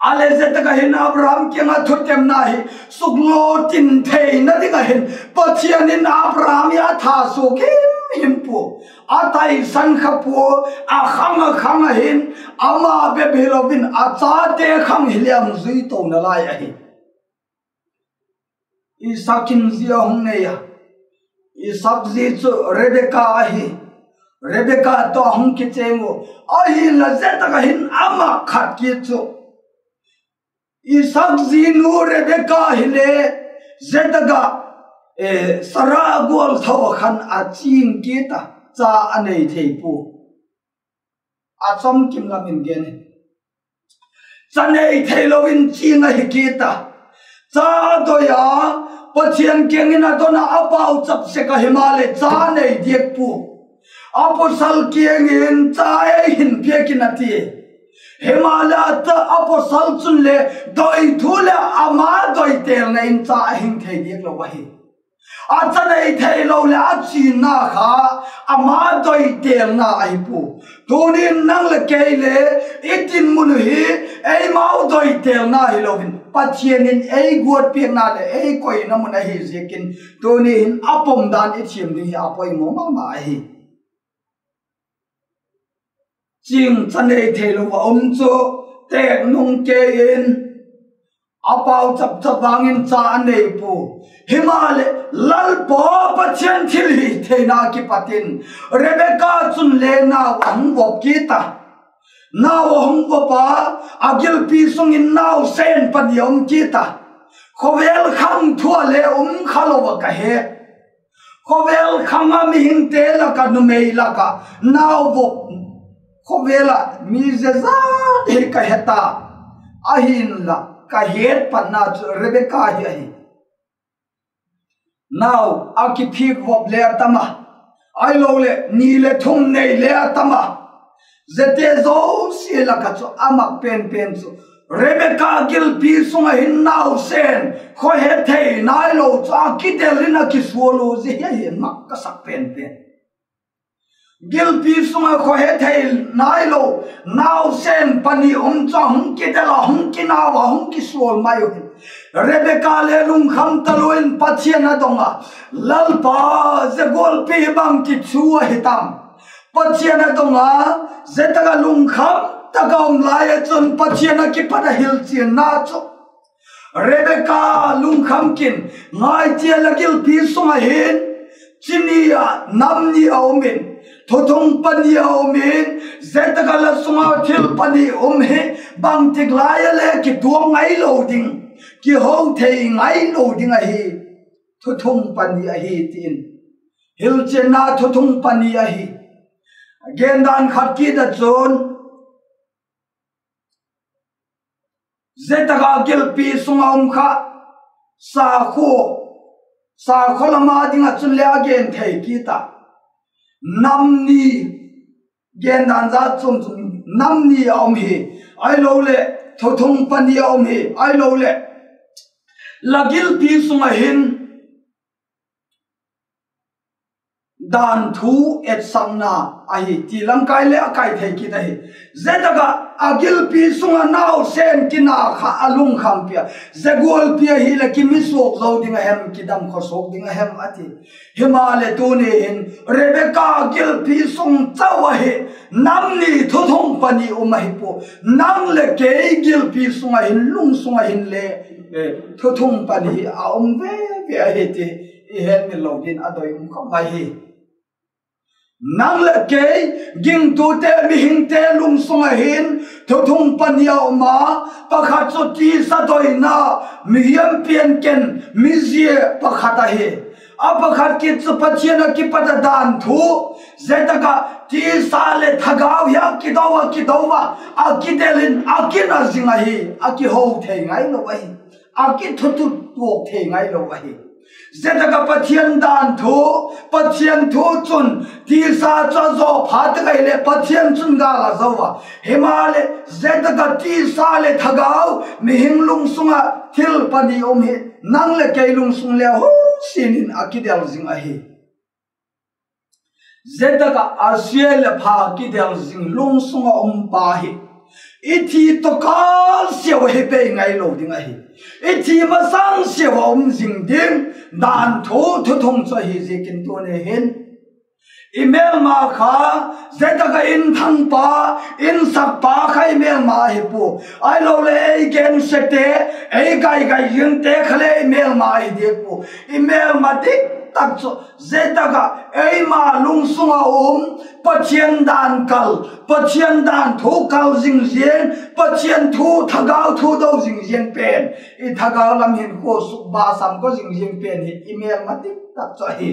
A leh zia tak ah hin Abraham kiang ah thutepna hi suklo tin theina ding ah hin Pathian in Abraham hi a thasuak him him pua, a taisan kha pua, a khang a khang ah hin ama bep hilo in a chate khang hileh a hung zui tona lai ahi. Isaak in zi a hung nei a, Isaak zi chu Rebeka ahi. Rebeka tawh a hung kichêng u. Ahinla zia tak ah hin a mak khat kit chu Isaak zinu Rebeka hile zia tak ah, eh, Sara gual tho ah khan a ching kit a, cha a nei thei pua. A chomkim lam in gen hi, cha nei theilo in ching ahi kit a, cha doi a, Pathian kiang in a don a, a pauchap sek a, himaleh cha nei diak pua. A pawsal kiang in cha ei hin piak in a ti. Himaleh a pawsal chun le doi thu leh ama doi têlna in cha a hing thei diak lo ahi. A cha nei theilo leh a china kha ama doi têlna ahi pua. Tunin nang leh kei le i dinmun uh hi eimau doi têlna hilo in Pathian in ei guat piakna leh ei koina mun ahi ziakin tuni hin a pom dan i thiam ding hi a poimaw ma ma ahi. Ching, cha nei theilo a um chu têk nung kei in a pauchap chap vang in cha a nei pua. Himaleh Lalpa Pathian thilhitheina kipat in Rebeka chun le nau a hung vop kit a. Nau a hung vop a, a gilpi sung in nausen pani a um kit a. Khawvel khang thu a le um kha lo a ka he. Khawvel khang a mihingte lak ah, numei lak ah nau vop khawvel ah mi zezat hi ka he ta. Ahinla ka het patna chu Rebeka hi ahi. Nau a kiphik vop le a tam a, ahiloleh ni leh thum nei le a tam a, ziate zosia lak ah chu a mak pen pen chu Rebeka gilpi sung ah hin nausen khawhethei nailo chu a kidel in a kisual u, zia hi a hin mak ka sak pen pen. gilpi sung ah khawhe thei nailo nausen pani um chu a hung kidel a, hung kinau a, hung kisual mai uh hi. Rebeka le lungkham talu in Pathian a dong a, Lalpa, zia gualpi hi bangti thu ahi tam? Pathian a dong a, zia tak ah lungkham tak a um lai ah chun Pathian a kipat a hilchianna chu Rebeka lungkham kin, ngai tia, la gilpi sung ah hin chi ni ah nam ni a um in, thuthung pani a um in, zia tak ah la sung ah thil pani um hi bangtik lai a le kituak ngailo ding, kiho thei ngailo ding ahi. Thuthung pani ahi, ti'n hilchianna thuthung pani ahi. Gendan khat kit ah chun, zia tak ah gilpi sung a um kha, sakhaw, sakhaw lam a ding ah chun le a gen thei kit a, nam ni, gendan zat chuam chun nam ni a um hi, ahiloleh thuthung pani a um hi, ahiloleh la gilpi sung ah hin dan thu etsakna ahi ti lamkai le a kai thei kit ahi. Zia tak ah a gilpi sung ah nausen kina kha a lungkhampi a, zia gualpi ahileh kimisuak zo ding a hem, kidam khawsuak ding a hem, a ti. Himaleh tuni hin Rebeka gilpi sung chau ahi, nam ni thuthung pani um ahi pua. Nang leh kei gilpi sung ah hin, lungsung ah hin le thuthung pani hi a um ve ve ahi ti i hetmil lo dingin a doi um khawp mai hi. Nang leh kei, gingtute, mihingte lungsung ah hin thuthung pani a um a, pakhat chu tisa doina, mihiam pian ken, mizia pakhat ahi. A pakhat kit chu Pathian a kipat a dan thu, zia tak ah tisa leh thagau hi a kido a, kido a, a kidel in a kina zing ahi, a kiho thei ngailo ahi, a kithutuak thei ngailo ahi. Zia tak ah Pathian dan thu, Pathian thu chun tisa chu a zaw phat tak ahileh Pathian chun gâl a zo a. Himaleh zia tak ah tisa leh thagau, mihing lungsung ah thil pani um hi nang leh kei lungsung le husian in a kidel zing ahi. Zia tak ah a sia leh pha kidel zing lungsung ah um pa hi, i thi tawh kâl siau ahi bei ngailo ding ahi. I thi masang siau a um zing ding dan thu, thuthung chu ahi ziakin tuni hin i mêlma kha, zia tak ah inthangpa, insakpa kha i mêlma ahi pua. Ahiloleh ei gensiate, ei gaigai zingte kha le i mêlma ahi diak pua. I mêlma dik tak chu zia tak ah eima lungsung a um, Pathian dan kal, Pathian dan thu kal zing ziang, Pathian thu, thagau thu do zing ziang pen, i thagau lam hinkhua sukba sam ko zing ziang pen hi i mêlma dik tak chu ahi.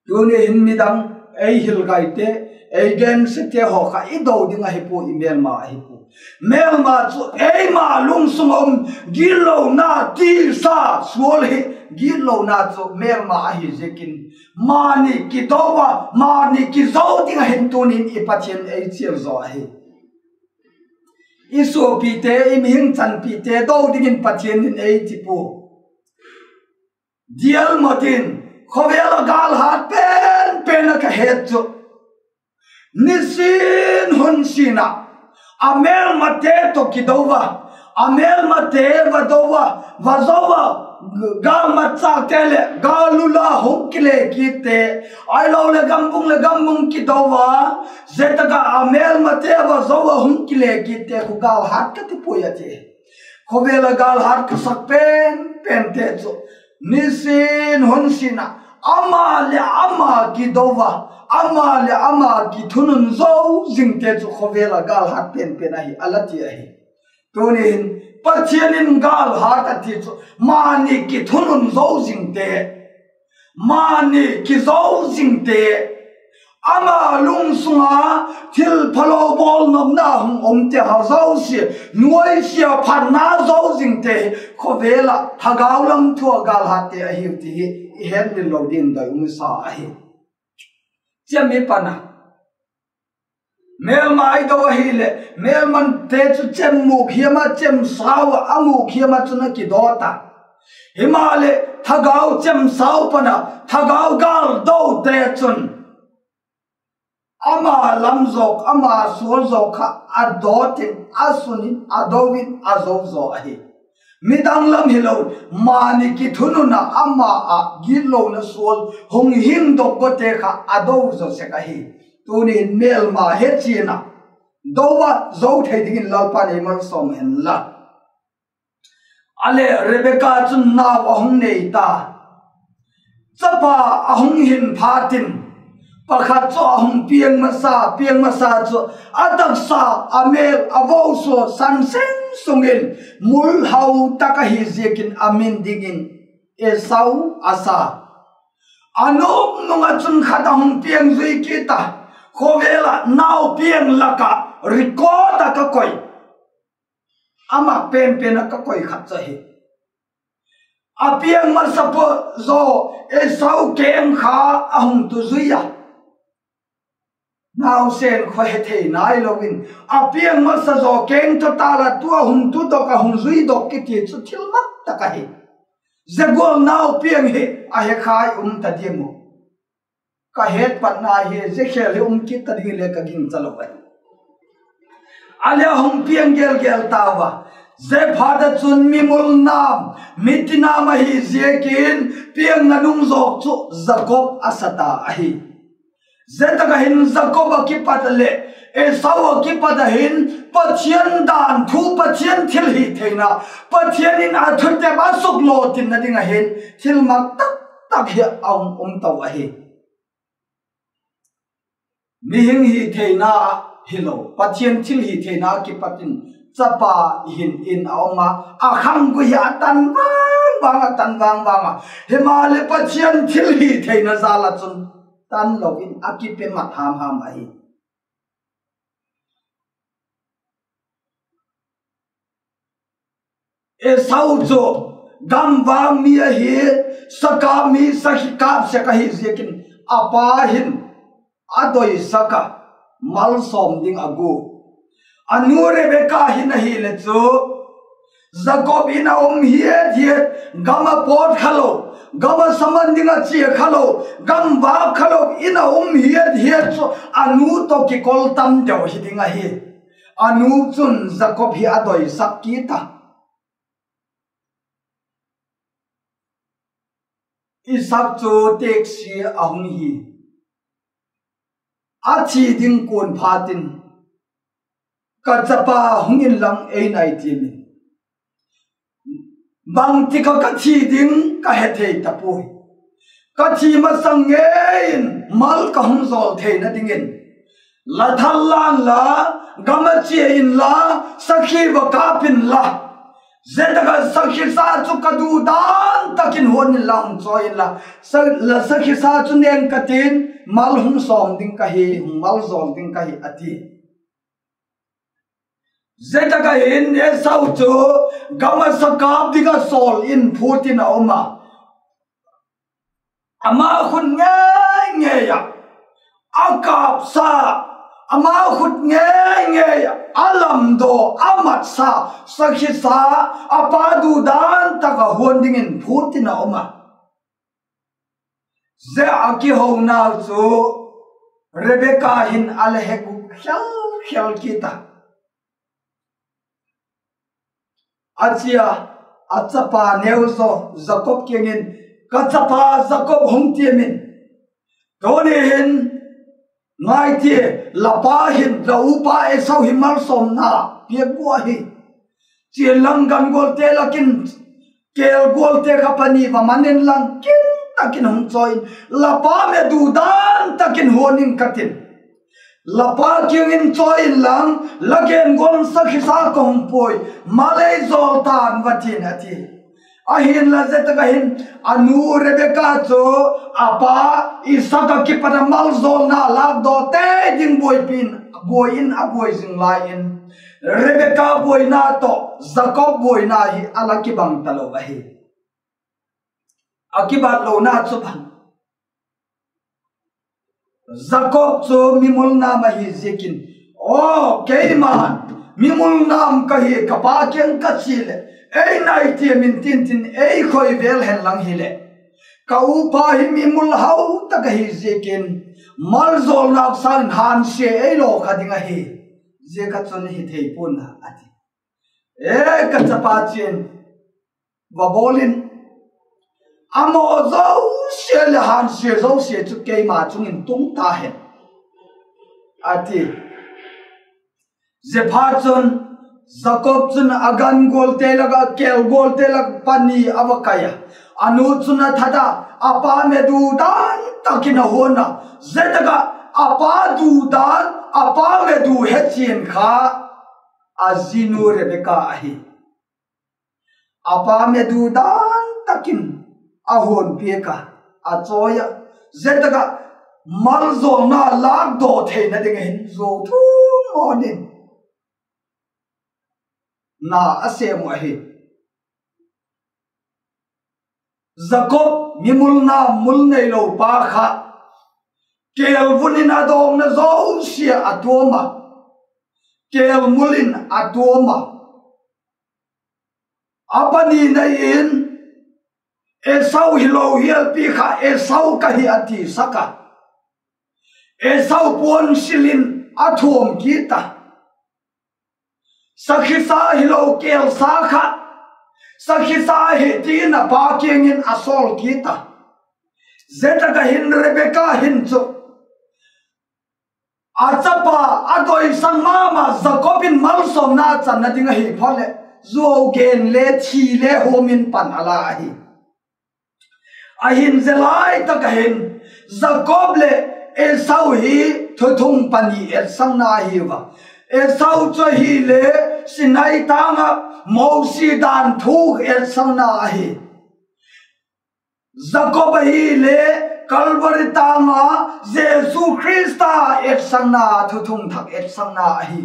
Tuni hin midang, ei hilgaite, ei gensiate haw kha i do ding ahi pua, i mêlma ahi pua. Mêlma chu eima lungsung a um gitlona, tisa sual hi gitlona chu mêlma ahi ziakin, mani kido a, mani kizo ding ah hin tuni'n i Pathian ei chial zaw ahi. I suapite, i mihing chanpite do dingin Pathian in ei ti pua. Dial Martin, khawvel a gâlhat pen pen ah ka het chu, nisin hun sin ah a mêlmate tawh kido a, a mêlmate va do a, va zo a, gâl matchâkte leh gâl ula hung kile kitte, ahiloleh gambung leh gambung kido a, zia tak ah a mêlmate va zo a hung kile kitte khu gâlhat ka ti puai, a ti. Khawvel a gâlhat ka sak pen pente chu, nisin hun sin ah ama leh ama kido a, ama leh ama kithunun zo zingte chu khawvel a gâlhat pen pen ahi, a la ti ahi. Tuni hin Pathian in gâlhat a ti chu mani kithunun zo zingte, mani kizo zingte, ama lungsung a thil phalo bawl nopna hung umte haw zosia, nuaisia phatna zo zingte hi khawvel ah thagau lam thu a gâlhatte ahiu ti hi i hetmil lo dingin doi um i sa ahi. Chem i pan a, mêlma i do ahileh mêlmate chu chem mûk hiam ah, chem sau ah, a mûk hiam ah chun a kidaw ta. Himaleh thagau chem sau pan a thagau gâl dote chun ama lam zawk, ama sual zawk kha a dawt in, a sun in, a do in, a zo zaw ahi. Midang lam hilo, mani kithunun ah ama ah gitlona sual hung hingdok gawte kha a do zaw sek ahi. Tuni hin mêlma hechian ah do a zo thei dingin Lalpa'n ei malsawm hen la. A leh Rebeka chun nau a hung nei ta. Chapa a hung hin phat in, pakhat chu a hung piang masa, piang masa chu a taksa, a mêl a vo sua san seng sung in, mul hau tak ahi ziakin a min dingin Esau a sa. A nung nung ah chun khat a hung piang zui kit a, khawvel ah nau piang lak ah record ah ka koi, a mak pen pen ah ka koi khat chu ahi. A piang masa zaw Esau keng kha a hung tu zui a, nausen kha he thei nailo in, a piang masa zaw keng tawh tâl ah tu a hung tu dok, a hung zui dok kiti chu thilmak tak ahi. Zia gual nau piang hi a he khai um ta diam u? Ka het patna hi zia khêl hi um kit ta ding le ka gingcha lo ahi. A leh a hung piang gel gel tau a. Zia phat ah chun mi mul nam, mi ti nam ahi ziakin piangna nung zawk chu Jakob a sa ta ahi. Zia tak ah hin Jakob ah kipat a leh Esau ah kipat ah hin Pathian dan thu, Pathian thilhitheina, Pathian in a thutep a suklotinna ding ah hin thilmak tak tak hi a um, um to ahi. Mihing hitheina hilo, Pathian thilhitheina kipat in chapa hin in a um a, a khanggui hi a tan vang vang, a tan vang vang a. Himaleh Pathian thilhitheina jal ah chun tan lo in a kipe mat ham ham ahi. Esau chu gamvang mi ahi, sakâp mi, sakhi kâp sek ahi ziakin a pa hin a doisak a, malsawm ding a gua. A nu Rebeka hin ahileh chu Jakob in a um hiat hiat, gam ah pawt kha lo, gam ah saman ding ah chia kha lo, gamvâk kha lo in a um hiat hiat chu a nu tawh kikol tam deu hi ding ahi. A nu chun Jakob hi a doisak kit a. Isak chu têksia a hung hi. A thi ding kuan phat in, ka chapa hung inlang ei nai tiam in. Bangtik ah ka thi ding ka he thei ta puai. Ka thi masang ngei in mal ka hung zawl theina dingin, la thal la inla, gam ah chia inla, sakhi va kâp inla, zia tak ah sakhisa chu ka du dan tak in huan inla, hung chawi inla, la sakhisa chu neng ka tin, mal hung sawm ding ka hi, hung malzawl ding ka hi, a ti. Zia tak ah hin Esau chu gam ah sakâp ding ah sawl in phût in a um a. Ama khut ngei ngei ah a kâpsa, ama khut ngei ngei ah a lamdaw, a matsa sakhisa, a pa du dan tak ah huan dingin phût in a um a. Zia a kihonau chu Rebeka hin a la he gûk khel khel kit a. A chia, a chapa neu zaw Jakob kiang in, ka chapa Jakob, hung tiam in, tuni hin ngai tia, la pa hin la upa Esau hi malsawmna piak gua hi. Chialang gan gualte lak in kêl gualte kha pani va man inlang, kin tak in hung chawi in, la pa me du dan tak in huan in ka tin. La pa kiang in chawi inlang, la gen gual sakhisa ka hung puai, mal ei zawl ta'n va tin, a ti. Ahinla zia tak ah hin a nu Rebeka chu a pa Isak ah kipat a malzawlna lâkdawte ding buaipi in, buai in a buai zing lai in, Rebeka buaina tawh Jakob buaina hi a la kibang talo ahi. A kibat lona chu bang, Jakob chu mi mul nam ahi ziakin, aw, keima'n mi mul nam ka hi, ka pa kiang ka chia leh ei nai tiam in tin tin ei khoi vel hen lang hileh, Ka upa hi mi mul hau tak ahi ziakin, malzawlna sâng in hânsia ei law kha ding ahi, ziak ah chun hi thei pua'n a, a ti. E, ka chapa, chian va bawl in, a maw zosia leh hânsia zosia chu keima chung in tung ta hen, a ti. Ziaphatchun, Jakob chun a gan gualte lak ah, kêl gualte lak pani a va kai a. A nu chun a that a, a pa medu dan tak in a huan a. Zia tak ah a pa du dan, a pa medu hechian kha a zinu Rebeka ahi. A pa medu dan tak in a huan piak a, a chawi a. Zia tak ah malzawlna lâkdaw theina ding a hin zuau thum awn in na a sêm uh ahi. Jakob, mi mul na mul neilo pa kha, kêl vun in a dawngna zosia a tuam a, kêl mul in a tuam a. A panina in, Esau hilo hialpi kha Esau ka hi a tisak a, Esau puan sil in a thuam kit a. Sakhisa hilo kêlsa kha, sakhisa hi ti in a pa kiang in a sawl kit a. Zia tak ah hin Rebeka hin chu a chapa a doisak ma ma Jakob in malsawmna a channa ding ahi phat leh, zuau gen le thi le huam in pan a la ahi. Ahin zia lai tak ah hin Jakob leh Esau hi thuthung pani etsakna ahiu a. Esau chu ahile Sinai tâng ah Mosi dan thu etsakna ahi. Jakob ahile Kalvari tâng a Jesu Khrista etsakna, thuthung thak etsakna ahi.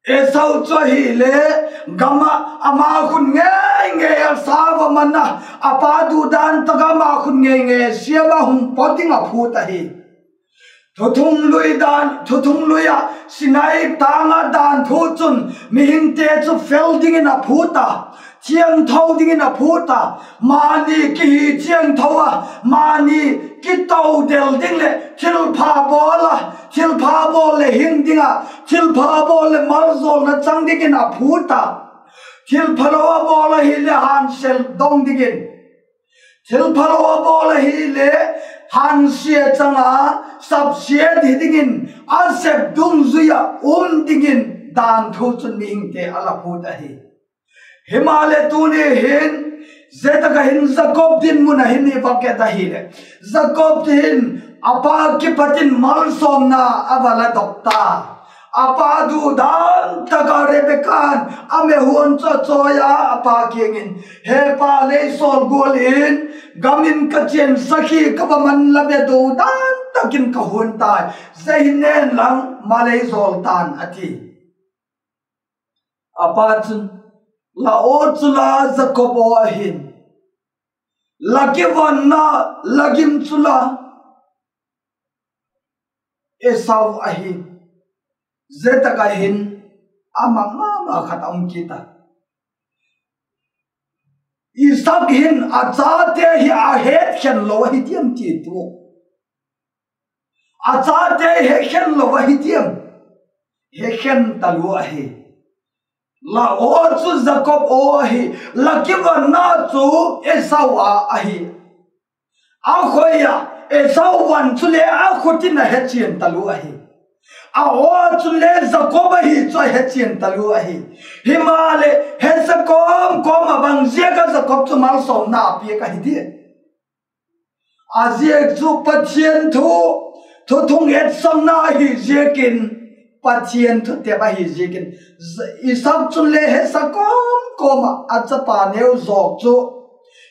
Esau chu ahile gam ah ama khut ngei ngei a sa va man a, a pa du dan tak ah ama khut ngei ngei siam a hung paw ding a phût ahi. Thuthung lui ah Sinai tâng ah dan thu chun mihingte chu fel dingin a phût a, thiangtho dingin a phût a, mani kihi thiangtho a, mani kitodel ding leh thilpha bawl a, thilpha bawl leh hing ding ah, thilpha bawl leh malzawlna chang dingin a phût a, thilphalo a bawl ahile hânsia dong dingin, thilphalo a bawl ahile hânsia chang a, sapsiat hi dingin, a sep dungzui ah um dingin dan thu chun mihingte a la phût ahi. Himaleh tuni hin zia tak ah hin Jakob dinmun ah hin i va et ahileh, Jakob hin a pa kipat in malsawmna a va la dok ta. A pa du dan tak ah Rebeka'n a mehuan chu a chawi a, a pa kiang in, He pa, lei sawl gual in, gam in ka chian sakhi ka va man la ve, du dan tak in ka huan tai, zia hi nen lang ma lei zawl ta'n, a ti. A pa chun, La aw chu la, Jakob aw ahin, la kivanna, la gim chu la, Esau ahi. Zia tak ah hin a mang ma ma khat a um kit a. Isak hin a chate hi a hetkhen lo ahi diam ti tu, a chate hetkhen lo ahi diam? Hetkhen talua ahi. La aw chu Jakob aw ahi, la kivanna chu Esau a ahi. A khoi ah Esau van chule a khut in a hechian talua ahi. A aw chule Jakob ahi chu a hechian talua ahi. Himaleh hesa kawm kawm ah bang ziak ah Jakob chu malsawmna a piak ahi diam? A ziak chu Pathian thu, thuthung etsakna ahi ziakin, Pathian thu tep ahi ziakin, Isak chun le hesa kawm kawm ah a chapa neu zawk chu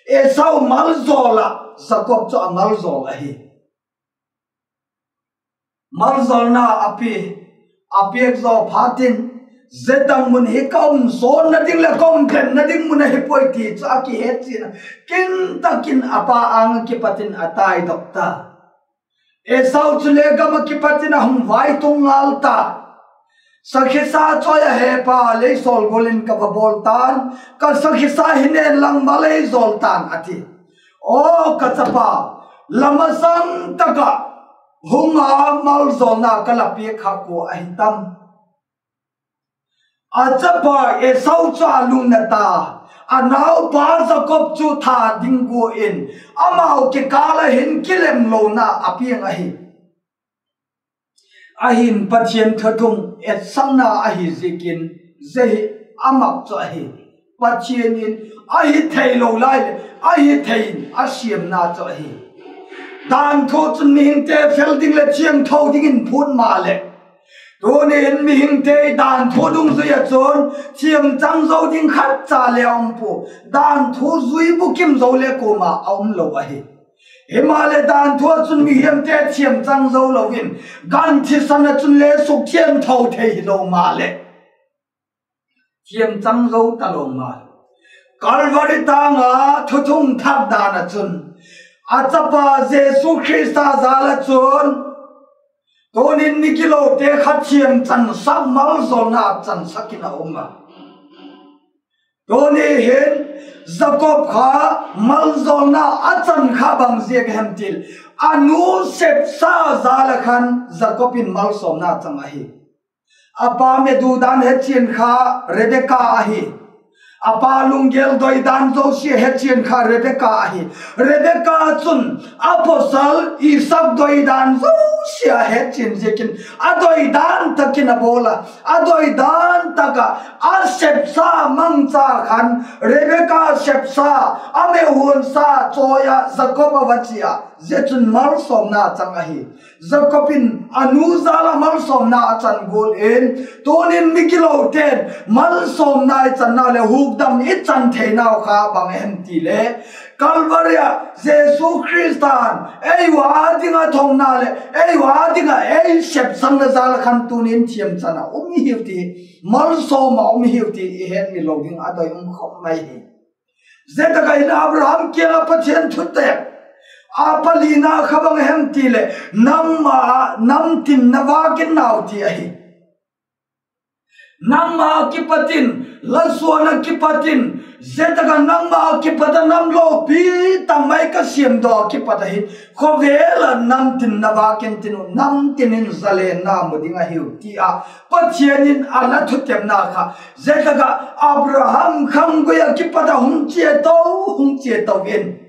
Esau malzawl ah Jakob chu a malzawl ahi. Malzawlna a pi, a piak zaw phat in, zia tak mun hi ka um zawnna ding leh ka um denna ding mun ahi puai ti chu a kihet chian a, kin tak in a pa âng ah kipat in a taidok ta. Esau chule gam ah kipat in a hung vaitung ngal ta. Sakhisa chawi a, Hepa, lei sawl gual in ka va bawl ta'n, ka sakhisa hi nen lang mal ei zawl ta'n, a ti. Aw ka chapa, la masang tak ah hung a, malzawlna ka la piak kha kua ahi tam? A chapa Esau chu a lungna ta, a naupa Jakob chu that ding gua in, amau kikâl ah hin kilemlona a piang ahi. Ahin Pathian thuthung etsakna ahi ziakin, zia hi a mak chu ahi. Pathian in a hi theilo lai leh a hi thei in a siamna chu ahi. Danthu chun mihingte fel ding leh thiangtho dingin phût maleh, tuni in mihingte danthu dungzui ah chun thiamchang zo ding khat cha le a um pua. Danthu zui bukim zo le kuama a um lo ahi. Himaleh danthu ah chun mihingte thiamchang zo lo in, gan thisan ah chun le sukthiangtho thei hilo maleh, thiamchang zo talo maleh, Kalvari tâng a thuthung that dan ah chun, a chapa Jesu Khrista jal ah chun, tuni'n migilote kha thiamchansak, malzawlna chansak in a um a. Tuni hin Jakob kha malzawlna a chan kha bang ziak hem ti leh, a nu sepsa jal ah khan Jakob in malsawmna chang ahi. A pa medu dan hetchian kha Rebeka ahi. A pa lunggel doi dan zosia hetchian kha Rebeka ahi. Rebeka chun a pawsal Isak doi dan zosia a hetchian ziakin, a doi dan tak in a bawl a, a doi dan tak ah a sepsa mangcha khan, Rebeka sepsa, a meuhuansa chawi ah Jakob a va chia, zia chun malsawmna chang ahi. Jakob in a nu jal ah malsawmna a chan gual in, tuni'n migilote'n malsawmna i channa leh hukdam i chan theinau kha bang hem ti leh, Kalvari ah Jesu Khrista'n ei ua ding a thona leh ei ua ding ah ei sepsanna jal ah khan tuni'n thiamchan a um hiu ti, malsawm a um hiu ti i hetmil lo ding a doi um khawp mai hi. Zia tak ah hin Abraham kiang ah Pathian thutep a palina kha bang hem ti leh, nangma nam tin na vâk in nau ti ahi. Nangma kipat in, la suan ah kipat in, zia tak ah nangma kipat a nam lopi tak mai ka siamdaw ah kipat ahi, khawvel ah nam tin na vâk in tin uh, nam tin in zalenna mu ding ahiu ti a Pathian in a la thutepna kha, zia tak ah Abraham khanggui ah kipat a hung chia to, hung chia to in,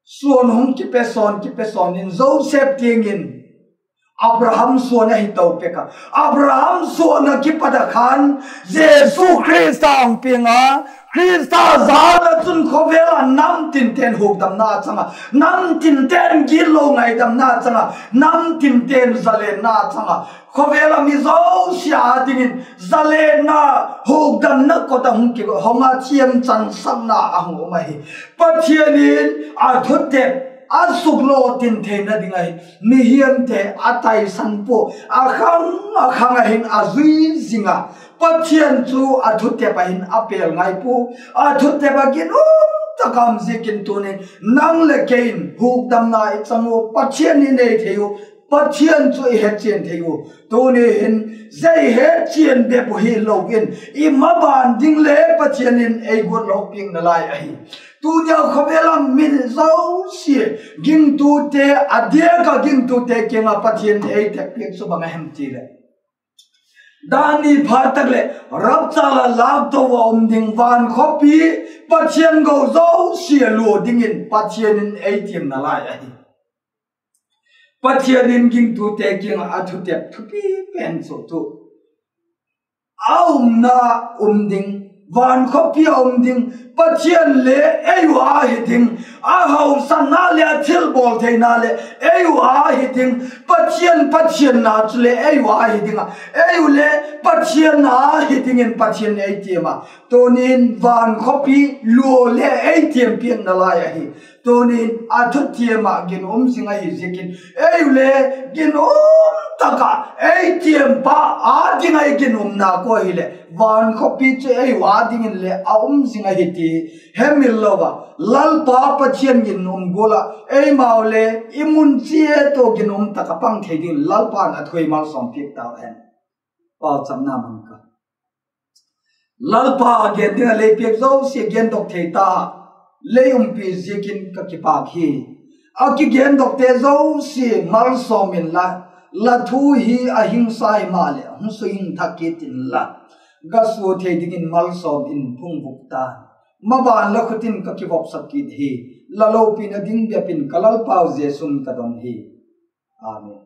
suan hung kipesawn, kipesawn in Joseph tiang in Abraham suan ahi to pek a. Abraham suan ah kipat a khan Jesu Khrista hung piang a, Khrista jal ah chun khawvel ah nam tinte'n hukdamna a chang a, nam tinte'n gitlo ngaidamna a chang a, nam tinte'n zalenna a chang a, khawvel ah mi zosia â dingin zalenna, hukdamna kot a hung kihong a, thiamchansakna a hung um ahi. Pathian in a thutep a suklo tin theina ding ahi. Mihiamte a taisan pua, a khang a khang ah hin a zui zing a, Pathian chu a thutep ah hin a pêl ngai pua. A thutep ah ginum tak a um ziakin tuni'n nang leh kei in hukdamna i chang u, Pathian i nei thei u, Pathian chu i hetchian thei u. Tuni hin zia i hetchian bep uh hilo in, i maban ding le Pathian in ei guat lo piakna lai ahi. Tuni a khawvel a mi zosia, gingtute, a diak ah gingtute kiang ah Pathian ei thep piak chu bang a hem ti leh, dan ni phat tak leh rapture a lâkto a um ding vankhawpi, Pathian go zosia lua dingin Pathian in ei tiamna lai ahi. Pathian in gingtute kiang ah a thutep thupi pen chu tu a umna um ding, vankhawpi a um ding, Pathian le ei ua hi ding, a hausakna leh a thilbawl theina leh ei ua hi ding, Pathian Pathianna chule ei ua hi ding a, ei u le Pathian a hi dingin Pathian ei tiam a, tuni'n vankhawpi lua le ei tiam piakna lai ahi. Tunin a thutiam ah ginum zing ahi ziakin, ei u le ginum tak ah ei tiampa â ding ah i ginumna kua hileh, vankhawpi chu ei u â dingin leh a um zing ahi ti hemil lo a, Lalpa Pathian ginum gual ah eimau le i mun chiat ah ginum tak ah pang thei dingin Lalpa'n a thu ei malsawm piak tau hen. Pauchapna mang ka Lalpa gen ding ah lei piak zosia gendok thei ta, lei umpi ziakin ka kipâk hi. A kigendokte zosia malsawm inla, la thu hi a hingsa himaleh hung suhing thak kit inla, ga sua thei dingin malsawm in phungvuk ta. Maban la khut in ka kivopsak kit hi. La lopina ding bep in ka Lalpau Jesu'n ka don hi. Amen.